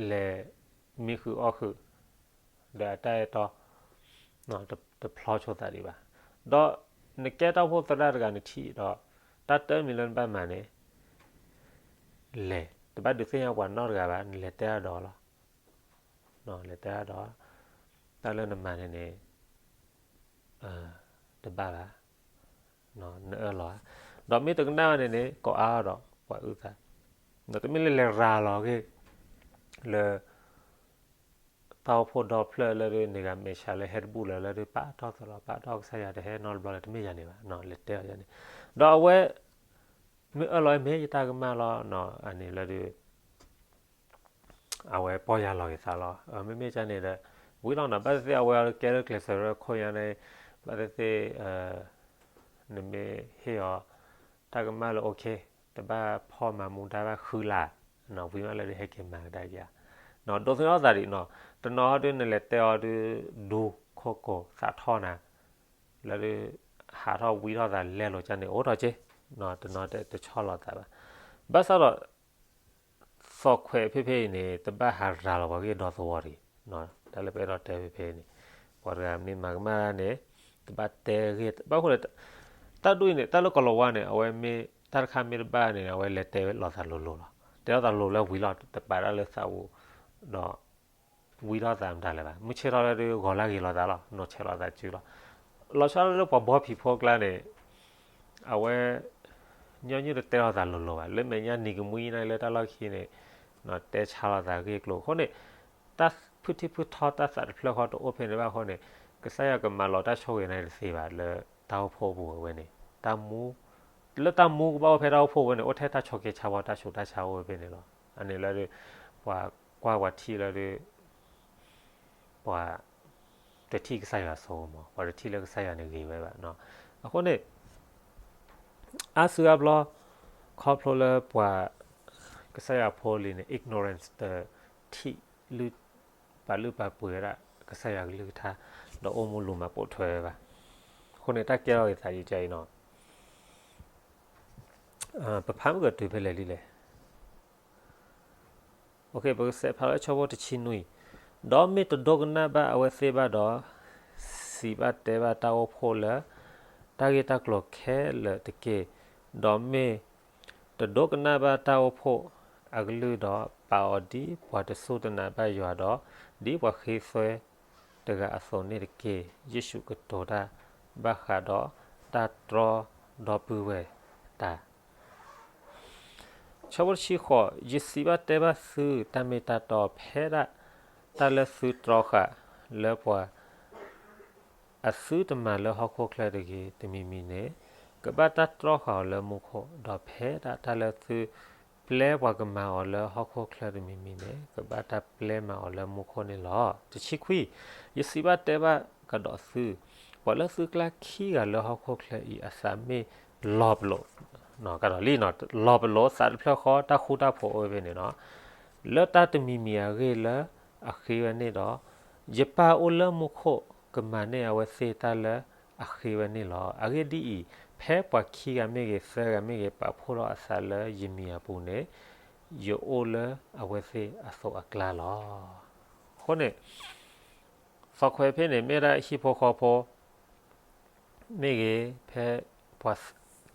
လဲၤမံဃုာ်အီၣ်ဃုာ် ဒီးအတၢ်အဲၣ်တီ တဖျီဆိသးဒံးဘၣ်. ဒီးနကဲတၢ်အိၣ်ဖှိၣ်သရၣ်တဂၤနထံၣ်ဒီး တၢ်တမံၤလၢနဘၣ်မၤန့ၣ် လဲၤ တဘၣ်ဒုးသ့ၣ်ညါပှၤနီတဂၤဘၣ် နလဲၤတဲအဒီးလီၤ. လဲၤတဲအဒီး တၢ်လၢနမၤန့ၣ်န့ၣ် တဘၣ်ဘၣ် နအၢၣ်လီၤဧါ. ဒီးမ့ၢ်တကနၣ်ဘၣ်န့ၣ်န့ၣ် ကိးအါဒီးပှၤအုၣ်သး, ဒီးတမ့ၢ်လၢလဲၤရၤလီၤဂ့ၢ် လၢ တၢ်အိၣ်ဖှိၣ်ဒီဖျၢၣ်လၢဒုးန့ၢ်ဂၤမဲာ်ဆှးလၢဟဲတဘူၣ်လၢၤလၢဒုး ပာ်ထီၣ်သးလီၤ ပာ်ထီၣ်ကစၢ်ယွၤတဟဲနီတဘျီလၢၤ တမ့ၢ်ယၤန့ၣ်ဘၣ် လဲၤတဲအီၤယၤန့ၣ်, ဒီးအဝဲ မ့ၢ်အၢၣ်လီၤမ့ၢ်ယတၢ်ကမၣ်လီၤနီၤ, အန့ၣ်လၢဒုး အဝဲပီၢ်ယၢ်လီၤက့ၤသးလီၤ. မ့မ့ၢ်ကန့ၣ်ဒီး ဝံၤလီၤနီၤ, ဘၣ်သ့ၣ်သ့ၣ်အဝဲအီၤလၢကဲလၢကျဲးစၢးရဲၣ်ခိၣ်ညါန့ၣ်, ဘၣ်သ့ၣ်သ့ၣ် နမ့ၢ်ဟ့ၣ်အီၤ တၢ်ကမၣ်လၢ okay, တဘၣ်ဖီၣ်မၤမူဒါဘၣ်ဃုလၢ်, ဝံၤမးလၢဒုးဟဲက့ၤမၤကဒါက့ၤဧါ. ဒိးသန့ၤထီၣ်သးဒံးနီၤ, တနီၤဒုးနလဲၤတဲအီၤဒုး ဒူခိၣ်ကိၤသးထီၣ်နၤ လၢဒုး ဟးထီၣ်ဝံထီၣ်သးလဲလိာ်ကန့ၣ် အိၣ်ထီၣ်က့, တနီၤတဲတဆီၣ်လီၤသးဘၣ်. ဘၣ်ဆၣ်ဒီး သီၣ်ခွဲးဖဲဖဲအံၤန့ၣ် တဘၣ်ဟးရၤလီၤပှၤဂ့ၢ်ဒီသဝီတဂ့ၤ. တၢ်လၢပအဲၣ်ဒိးတဲဖဲဖဲအံၤန့ၣ် ပှၤတဂၤမ့ၢ်မၤကမၣ်ဒၣ်န့ၣ် တဘၣ်တဲဂ့ၢ်, ဘၣ်ဃိဒီး တၢ်ဒ်အံၤန့ၣ် တၢ်လၢကီၤလၤဝါန့ၣ် အဝဲမ့ၢ်တၢ်တခါမ့ၢ်တဘၣ်န့ၣ် အဝဲလဲၤတဲလီၤသးလိၤလိၤလီၤ. တဲလီၤသးလိၤလၢဝံၤလီၤ တပာ်ဒၣ်လၢသးပူၤ ဒီး ဝံထီၣ်သးမတၤလဲၣ်ဘၣ်. မုၢ်ဆ့ၣ်ထီၣ်လၢဒုး ဂီၤလၢဂ့ၤလိာ်သးလီၤ, နီၢ်ဆဲးလိာ်သးစုလီၤ. လီၤဆီဒၣ်လၢပှၤဘီဖံးဖိအကျါန့ၣ် အဝဲ ညီနုၢ်တတဲလီၤသးလိၤလိၤဘၣ်. လၢမဲာ်ညါနံၤကမှံန့ၣ် လၢတၢ်လီၢ်ခံန့ၣ် တဲဆါလီၤသးဂ့ၢ်ကျိၤအဃိန့ၣ် တၢ်ဖုထံၣ်ဖုထီ တၢ်သးတဖျၢၣ်ဃီတအိၣ်ဖဲန့ၣ်ဘၣ်အဃိန့ၣ် ကစၢ်ယွၤကမၤလီၤတၢ်ဆိၣ်ဂ့ၤန့ၣ်တသ့ဘၣ် လၢတၢ်အိၣ်ဖှိၣ်အပူၤဝဲန့ၣ် တၢ်မူ လၢတၢ်မူကဘၣ်အိၣ်ဖဲတၢ်အိၣ်ဖှိၣ်ဝဲန့ၣ် အိၣ်ထဲတၢ်ဆိးက့ဆါဝီ တၢ်ဆူးတၢ်ဆါအိၣ်ဝဲဖဲန့ၣ်လီၤ. အန့ၣ်လၢဒုး ပှၤကွၢ်ပှၤထံၣ်လၢဒုး ပှၤတထံၣ်ကစၢ်ယွၤအစိကမီၤ, ပှၤတထံၣ်လၢကစၢ်ယွၤန့ၣ်ဂ့ၤဝဲဘၣ်. အဃိန့ၣ် အါစုအါဘျီ ခီဖျိလၢပှၤ ကစၢ်ယွၤဖိလံၤန့ၣ် ignorance တထံၣ်လုၢ် ပာ်လုၢ်ပာ်ပှ့ၤဝဲဒၣ် ကစၢ်ယွၤကလုၢ်ကထါ ဒီးအိၣ်မူလူၤမၤပိာ်ထွဲဝဲဘၣ်. အဃိန့ၣ် တၢ်ကဲထီၣ်က့ၤသးယကဲအံၤနီၤ ပဖးမုၢ်ကတုၤဖဲလဲၣ်လံလဲၣ်. ပကစးဖးလၢဆၢဖိတဆံနွံ, ဒီးမ့ၢ်တဒိကနၣ်ဘၣ်အဝဲသ့ၣ်ဘၣ်ဒီး စံးဘၣ်တဲဘၣ်တၢ်အိၣ်ဖှိၣ်လၢ တၢ်ဂ့ၢ်တၢ်ကျိၤခဲလၢာ်တက့ၢ်. ဒီးမ့ၢ်တဒိကနၣ်ဘၣ်တၢ်အိၣ်ဖှိၣ်အကလုၢ်ဒီး ပာ်အီၤဒ်ပှၤတစူၢ်တနာ်ဘၣ်ယွၤဒီး ဒ်ပှၤဃ့သွဲတဂၤအသိးန့ၣ်တက့ၢ်. ယ့ၣ်ၡူးကတိၤတၢ်ဘၣ်ဃးဒီးတၢ်တြီဒီပုၢ်ဝဲၢ်တၢ် ဆၢဖိတဆံဃိး, ယစံးဘၣ်တဲဘၣ်သု တၢ်မ့ၢ်တၢ်တီ ဖဲဒၣ်တၢ်လၢသုတြီဃာ်လၢပှၤအသုတမၤလၢဟီၣ်ခိၣ်ချၢတဂ့ၤတမံၤမံၤန့ၣ် ကဘၣ်တၢ်တြီဃာ်အီၤလၢမူခိၣ်, ဒီးဖဲဒၣ်တၢ်လၢသုပျဲပှၤကမၤအီၤလၢဟီၣ်ခိၣ်ချၢတမံၤမံၤန့ၣ် ကဘၣ်တၢ်ပျဲမၤအီၤလၢမူခိၣ်န့ၣ်လီၤ. တဆံခွံ, ယစံးဘၣ်တဲဘၣ်ကဒီးသု, ပှၤလၢသုကျါခံဂၤလၢဟီၣ်ခိၣ်ချၢအံၤ အသးမ့ၢ်လီၤပလိာ်, ကဒီးလံ, လီၤပလိာ်သးတဖျၢၣ်ဃီ တၢ်ဃူတၢ်ဖိးအိၣ်ဝဲဖဲန့ၣ်နီၤ, လၢတၢ်တမံၤမံၤအဂ့ၢ်လၢအဃ့ဝဲန့ၣ်ဒီး, ယပၢ်အိၣ်လၢမူခိၣ်ကမၤန့ၢ်အဝဲသ့ၣ်တၢ်လၢအဃ့ဝဲန့ၣ်လီၤ. အဂ့ၢ်ဒ်အံၤ, ဖဲပှၤခံဂၤမ့ၢ်ဂ့ၤ သၢဂၤမ့ၢ်ဂ့ၤ ပာ်ဖှိၣ်ထီၣ်အသးလၢယမံၤအပူၤန့ၣ်, ယအိၣ်လၢအဝဲသ့ၣ်အသိးအကျါလီၤ. အဃိန့ၣ် သီခွဲးဖဲန့ၣ် မ့ၢ်ဒၣ်ဟံၣ်ဖိဃီဖိမ့ၢ်ဂ့ၤ, ဖဲပှၤ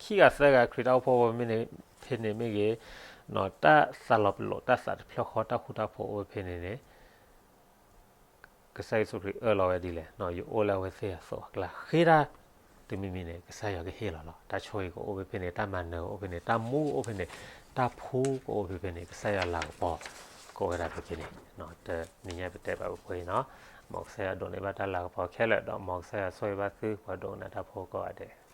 ခံဂၤသၢဂၤခရံာ်တၢ်အိၣ်ဖှိၣ်ဖိမ့ၢ်ဂ့ၤ, ဖဲန့ၣ်မ့ၢ်ဂ့ၤ, တၢ်သးလီၤပလိာ် တၢ်သးတဖျၢၣ်ဃီ တၢ်ဃူတၢ်ဖိးအိၣ်ဝဲဖဲန့ၣ်န့ၣ် ကစၢ်ယ့ၣ်ၡူးခရံာ်အၢၣ်လီၤဝဲဒ်လဲၣ်, ယအိၣ်လၢအဝဲသ့ၣ်အသိးအကျါ ဃ့တၢ်တမံၤမံၤန့ၣ် ကစၢ်ယွၤကဟ့ၣ်လီၤလီၤ. တၢ်ဆိၣ်ဂ့ၤကအိၣ်ဝဲဖဲန့ၣ်, တၢ်မၤနၢၤကအိၣ်ဖဲန့ၣ်, တၢ်မူကအိၣ်ဖဲန့ၣ်, တၢ်ဖှူကအိၣ်ဖဲဖဲန့ၣ်, ကစၢ်ယွၤလၤကပီၤကအိၣ်ဝဲဒၣ်ဖဲဖဲန့ၣ်. တနံၤညါပတဲဘၣ်ပှဲၤပှဲၤအံၤနီၤ, မ်ကစၢ်ယွၤဒိးန့ၢ်ဘၣ်တၢ်လၤကပီၤခဲလၢာ် ဒီးမ်ကစၢ်ယွၤဆိၣ်ဂ့ၤဘၣ်သုပှၤဒိကနၣ်တၢ်ဖိကိးဂၤဒဲး.